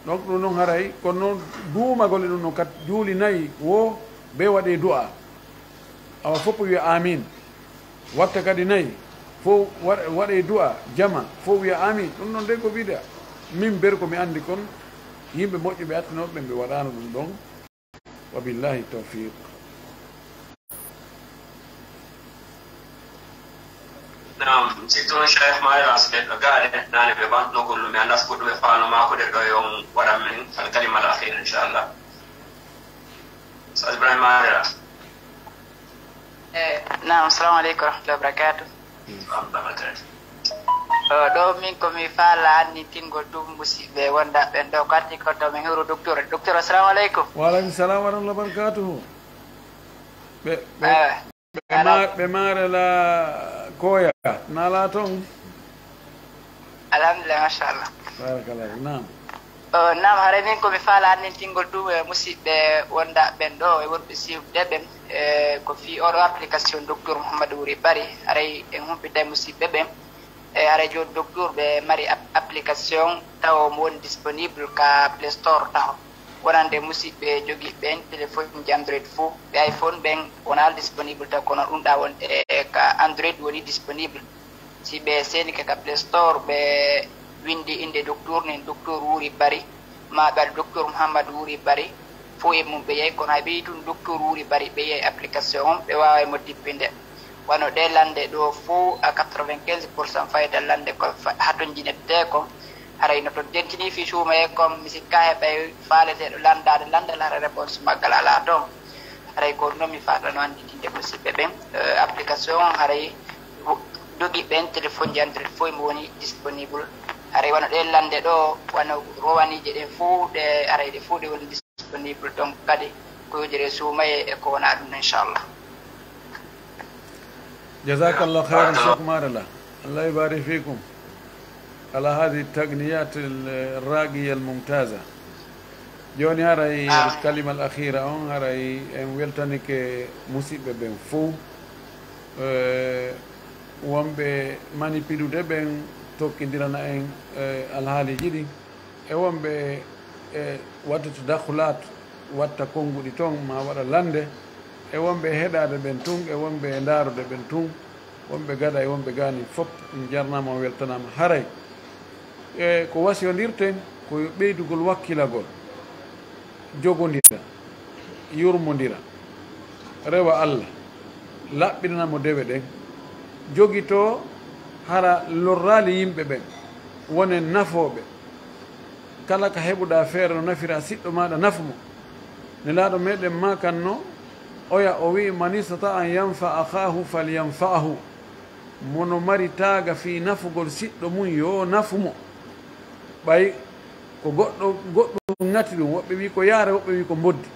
Donc ɗum non haray, kono non duumagol e ɗum non kat juuli nayi wo be waɗe du'a. Awa fof wi'a amin. Watta kadi nayi, fof wa-, waɗe du'a, jama, fof wi'a amin. Ɗum non de ko bid'a. Min ber ko mi andi kon, yimɓe moƴƴuɓe attinooɓe ɓe, ɓe waɗano ɗum ɗon. Wa billahi tawfiq. Naam, si tun Cheikh Maila Asmed no gaade, naane ɓe bantuno gollumi, a nas goɗɗum e faano maako de ɗo yon waɗan men al kalima al akhir, inchallah. Ustaz Ibrahim Maila. Eh, naam, assalamu aleykum wa rahmatullahi wa barakatuh. Wa rahmatullahi wa barakatuh. O, ɗo min ko mi faala annitingol ɗum musidɓe wondaɓe ɓen ɗo, ko arti ko to min huru docteur. Docteur, assalamu aleykum. Wa aleykum salam wa rahmatullahi wa barakatuh. Ɓe, ɓe, Ewa. Ɓe ma-, ɓe maare la koya, na la toon? Alhamdulillah, machallah. Barakallah, naam. O, naam, haray min ko mi faala anndintingol ɗum e musidɓe wondaɓe ɓen ɗo, e wonɓe suivre ɓen, e ko fii oɗo application Docteur Mouhamadou Wuri Bari, haray en humpita e musidɓe ɓen. E haray jooni Docteur ɓe mari app-, application tawo mo woni disponible ka Play Store taho. Wonande musidɓe jogiiɓe ɓen téléphone ji Android fuu, ɓe iPhone ɓen wonaa disponible taw, kono ɗum ɗa won e ka Android woni disponible. Si ɓe seenike ka Play Store, ɓe winndi innde docteur nen, Docteur Wuri Bari, maa ɓe waɗa Docteur Mouhammad Wuri Bari, fof e mum ɓe yahi, kono hay ɓe yi tun docteur wuuri bari, ɓe yahi application on, ɓe waaway mo dippinde. Wano ɗe lande ɗo fof à quatre-vingt-quinze pour cent fayda lande ko fa-, hatonjinete ko. Haray no to dentini fii suumaye kon, mi sikka heɓay faaleteeɗo landaade lande, lara réponse maggal alaa toon. Haray ko ɗum mi faala no annditinde musidɓe ɓen. Eh, application on haray wo-, dogi ɓen téléphone ji Android fof mo woni disponible. Haray wano ɗe lande ɗo, wano rowaniije ɗen fof ɗe, haray ɗe fof ɗe woni disponible. Donc kadi ko yojere suumaye e ko wona ɗum, inchallah. جزاك الله خيرا شيخ مارلا. الله يبارك فيكم على هذه التقنيات الراقية الممتازة. Jooni haray الكلمة الأخيرة on, haray en weltanike musidɓe ɓen fow. Eh, wonɓe mani pidude ɓen tokkindirana en, eh, alhaaliiji ɗin. E wonɓe, e, watta tadakhulaat, watta konnguɗi ton, ma waɗa lande, e wonɓe e heɗaade ɓen tun, e wonɓe e ndaarude ɓen tun, wonɓe gada e wonɓe gaani, fof on jarnaama, on weltanaama. Haray, e, ko wasiyondirten, ko yo ɓeydugol wakkilagol, jogondira, yurmondira, rewa Alla, laɓɓinana mo dewe ɗen, jogitoo hara lorraali yimɓe ɓen, wonen nafooɓe. Kala ka heɓuɗaa feere no nafira siɗɗo maaɗa, nafu mo. Nelaaɗo meɗen maakanno, oya o wi'i, "Man istata'a an yanfa'a akhaahu falyanfa'hu." Mo no mari taaga fii nafugol siɗɗo mum, yo nafu mo. Ɓay ko goɗɗo, goɗɗum ŋati ɗum, woɓɓe wi'i ko yaare, woɓɓe wi'i ko mboddi.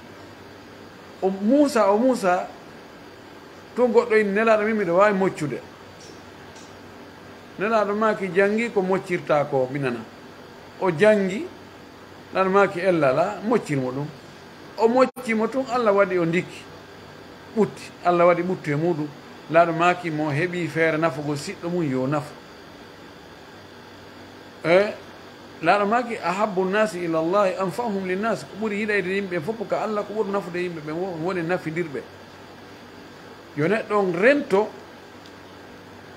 O Muusa, o Muusa, tun goɗɗo inni, "Nelaaɗo, min miɗo waawi moccude." Nelaaɗo maaki, "Janngi ko moccirtaa ko, mi nana." O janngi, Nelaaɗo maaki, "Ella alaa, moccir mo ɗum." O mocci mo tun, Alla waɗi o ndikki, ɓutti, Alla waɗi ɓuttu e muuɗum. Nelaaɗo maaki, "Mo heɓii feere nafugol siɗɗo mum, yo nafu." E Nelaaɗo maaki, "Ahabbu nnaasi ila Llaahi anfa'uhum linnaas." Ko ɓuri yiɗayde yimɓe fof ka Alla, ko ɓuri nafude yimɓe ɓen, wo-, woni nafindirɓe. Yo neɗɗo on rento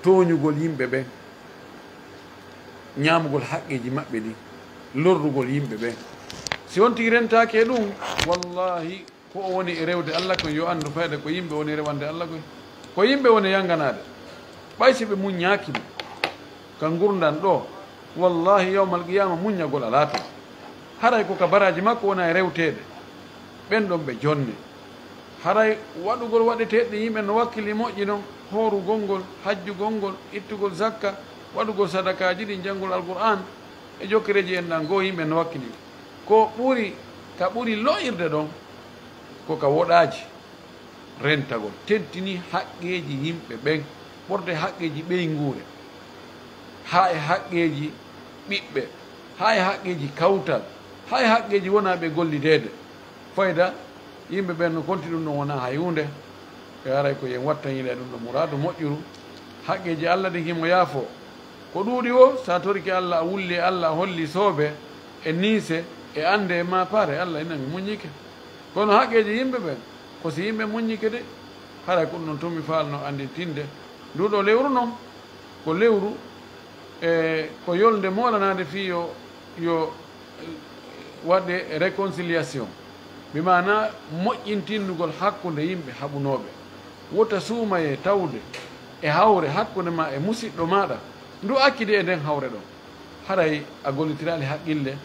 tooñugol yimɓe ɓen, ñaamugol haqqeeji maɓɓe ɗin, lorrugol yimɓe ɓen. Si on tigi rentaaki e ɗum, wallaahi, ko o woni e rewde Alla kon, yo anndu fayda ko yimɓe woni e rewande Alla koy. Ko yimɓe woni e yanganaade. Ɓay si ɓe muññaaki mo ka ngurndan ɗoo, wallaahi, yawmal qiyaama muññagol alaa ton. Haray ko ka baraaji makko wona e rewteede. Ɓen ɗon ɓe jonne. Haray waɗugol waɗeteeɗe yimɓe no wakkili moƴƴi non, hoorugol ngol, hajjugol ngol, ittugol zakka, waɗugol sadakaaji ɗin, janngol Alqur'aan e jokkereeji en ɗan goo, yimɓe no wakkili. Ko ɓuri, ka ɓuri lo'irde ɗon, ko ka woɗaaji rentagol, tentinii haqqeeji yimɓe ɓen, ɓurde haqqeeji ɓeynguure, haa e haqqeeji ɓiɓɓe, haa e haqqeeji kawtal, haa e haqqeeji wonaa ɓe gollideede. Fayda, yimɓe ɓen no konti ɗum ɗon wonaa hay huunde, ɓe haray ko yen wattaniiɗa e ɗum ɗon muraadu moƴƴuru. Haqqeeji Alla ɗin himo yaafoo. Ko ɗuuɗi woo, si a torike Alla, a wulli e Alla, a holli soobe e niise e annde e maapaare, Alla ina mi muññike. Kono haqqeeji yimɓe ɓen, ko si yimɓe muññike de, haray ko ɗum ɗon tun mi faalnoo anndintinde. Nduu ɗoo lewru non, ko lewru, e, ko yolnde moolanaade fii yo, yo, eh, waɗe réconciliation. Bi maanaa moƴƴintinnugol hakkunde yimɓe haɓunooɓe. Wota suumayee tawde e hawre hakkunde maa e musiɗɗo maaɗa, ndu accidi e nden hawre ɗon. Haray a gollitiraali haqqille,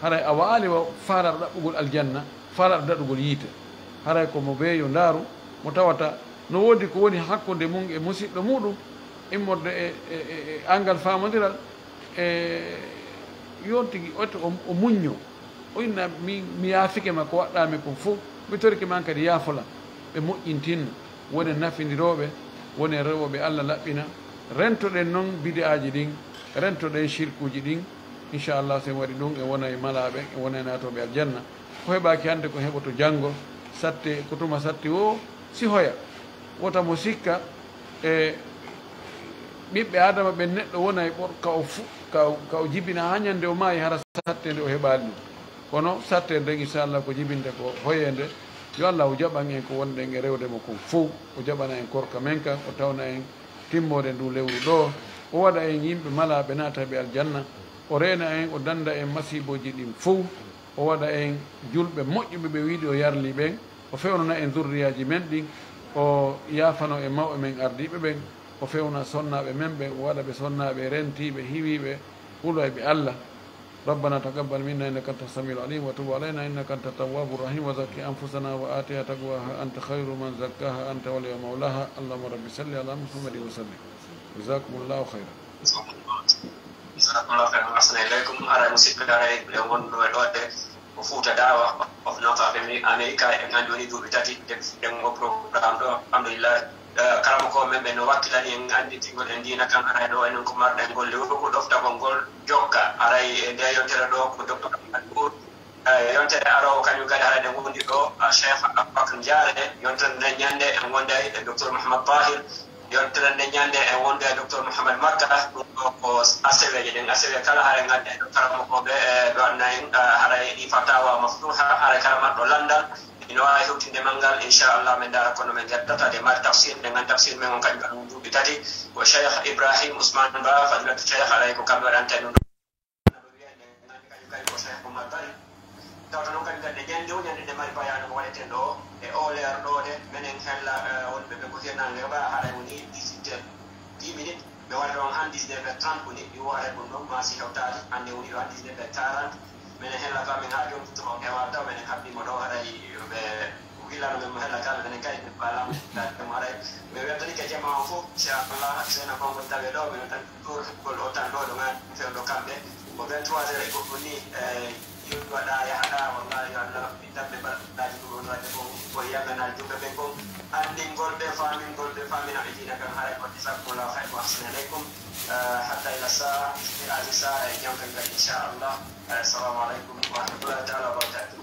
haray a wa'aali wa faalaɗo ɗaɓɓugol aljanna, faalaɗo daɗugol yiite. Haray ko mo bee yo ndaaru, mo tawata no woodi ko woni hakkunde mum e musiɗɗo muuɗum, immorde e, e, e, e angal faamondiral, e yon tigi o, o, o muñño. O inna, "Mi, mi yaafike ma ko waɗɗaa mi kon fow. Mi torike ma an kadi, yaafo lan." Ɓe moƴƴintinno. Wonen nafindirooɓe, wonen rewooɓe Alla laɓɓina. Rentoɗen non bidi'aaji ɗin, rentoɗen sirkuuji ɗin. Inchallah, so en waɗi ɗum, en wonay malaaɓe, en wonay naatooɓe aljanna. Ko heɓaaki hannde, ko heɓoto janngo. Satte, ko tuma satti woo, si hoya. Wota mo sikka, e ɓiɓɓe Aadama ɓen, neɗɗo wonay ɓor-, ka o fu-, ka o, ka o jibina haa ñande o maayi, hara satte nde o heɓaali ɗum. Kono satte nden, inchallah, ko jibinte ko hoyeende. Yo Alla o jaɓan en ko wonɗen e rewde mo kon fow, o jaɓana en korka men kan, o tawna en timmoode ndu lewru ɗoo, o waɗa en yimɓe malaaɓe naatayɓe aljanna, o reena en, o dannda en masiibooji ɗin fow. O waɗa en julɓe moƴƴuɓe ɓe o yiɗi o yarli ɓen, o fewnana en zurriyaaji men ɗin, o yaafano en mawɓe men ardiiɓe ɓen, o fewna sonnaaɓe men ɓen, o waɗa ɓe sonnaaɓe rentiiɓe, hiwiiɓe, huloyɓe Allah. ربنا تقبل منا إنك أنت السميع العليم وتب علينا إنك أنت التواب الرحيم وزكي أنفسنا وآتها تقواها أنت خير من زكاها أنت ولي مولاها. اللهم رب صل على محمد وسلم. جزاكم الله خيرا. Jazakumullahu khairan, ahsana ilaykum. Haray musidɓe, haray ɓe wonno e ɗo de ko Fouta Dawa of North America. En anndi woni duuɓi tati de fuɗɗen ngo programme ɗo, alhamdulillah. Eh, kala mo ko men ɓe no wakkilani en anndintingol en diina kan, haray ɗo enen ko marɗen golle wuuro ko ɗoftagol ngol jokka. Haray e nde yontere ɗo ko docteur Ahmad Nour. Eh, yontere aroowo kañum kadi haray nde wondi ɗo, ah, Cheikh Aboubacar Diaré. Yontere nde ñande en wonday e docteur Mouhammad Tahir. Yontere nde ñande en wonday e docteur Mouhammad Makka. Ɗum ɗo ko aseweeje ɗen. Asewe kala haray ngannde ɗo karamokooɓe, eh, ɓe wanna en, ah, haray ɗi fatawa maftuha, haray kala marɗo lanndal ino waawi hewtinde manngal, inchallah, min ndaara kono min ngeddata de mari tafsir, nde ngan tafsir men on kañum ɗum duuɓi tati. Ko Cheikh Ibrahim Ousmane Ba, fadilatu Cheikh, haray ko kamɓe waɗanta en ɗum ɗo. Nde ngan kañum kadi ko Cheikh Oumar Bari. Tawata noon kañum kadi nde ñande o ñande nde mari bayaanu mo waɗeten ɗo e o leer ɗo de, menen hella, eh, wonɓe ɓe ko hirnaange ba haray woni dix-huit heures dix minutes. Ɓe wari ɗon han dix-neuf heures trente woni, ɗi woote ɗum ɗon, maa si hewtaali, hannde woni ɗo han dix-neuf heures quarante. Minen hella ka, min haa jooni, to o heewaa taw, minen haɓɓii mo ɗo, haray ɓe willano men mo hella ka, minen kadi, min mbaalaa mo, mo haray. Mi weltanike jamaa on fof, inchallah, Seyna Konngol tawe ɗo, minen tan tour, gol o tan ɗo, ɗo ngani fewndo kamɓe. Ko vingt-trois heures e goɗɗum ni, eh, Yo waɗa yahaɗa, wallahi, yo Allah ɓiɗɗaɓe balɗaji ko ɗon waɗde kon, ko yagana julɓe ɓen kon, anndingol ɓe, faamingol ɓe, faamina ɓe diina kan, haray ko jazakumullahu khairan wa ahsana ilaykum. Eh, hatta ila saa, fi hadhihi saa, e jam kan kadi, inchallah. Eh, assalamu aleykum wa rahmatullahi taala wa barakatuh.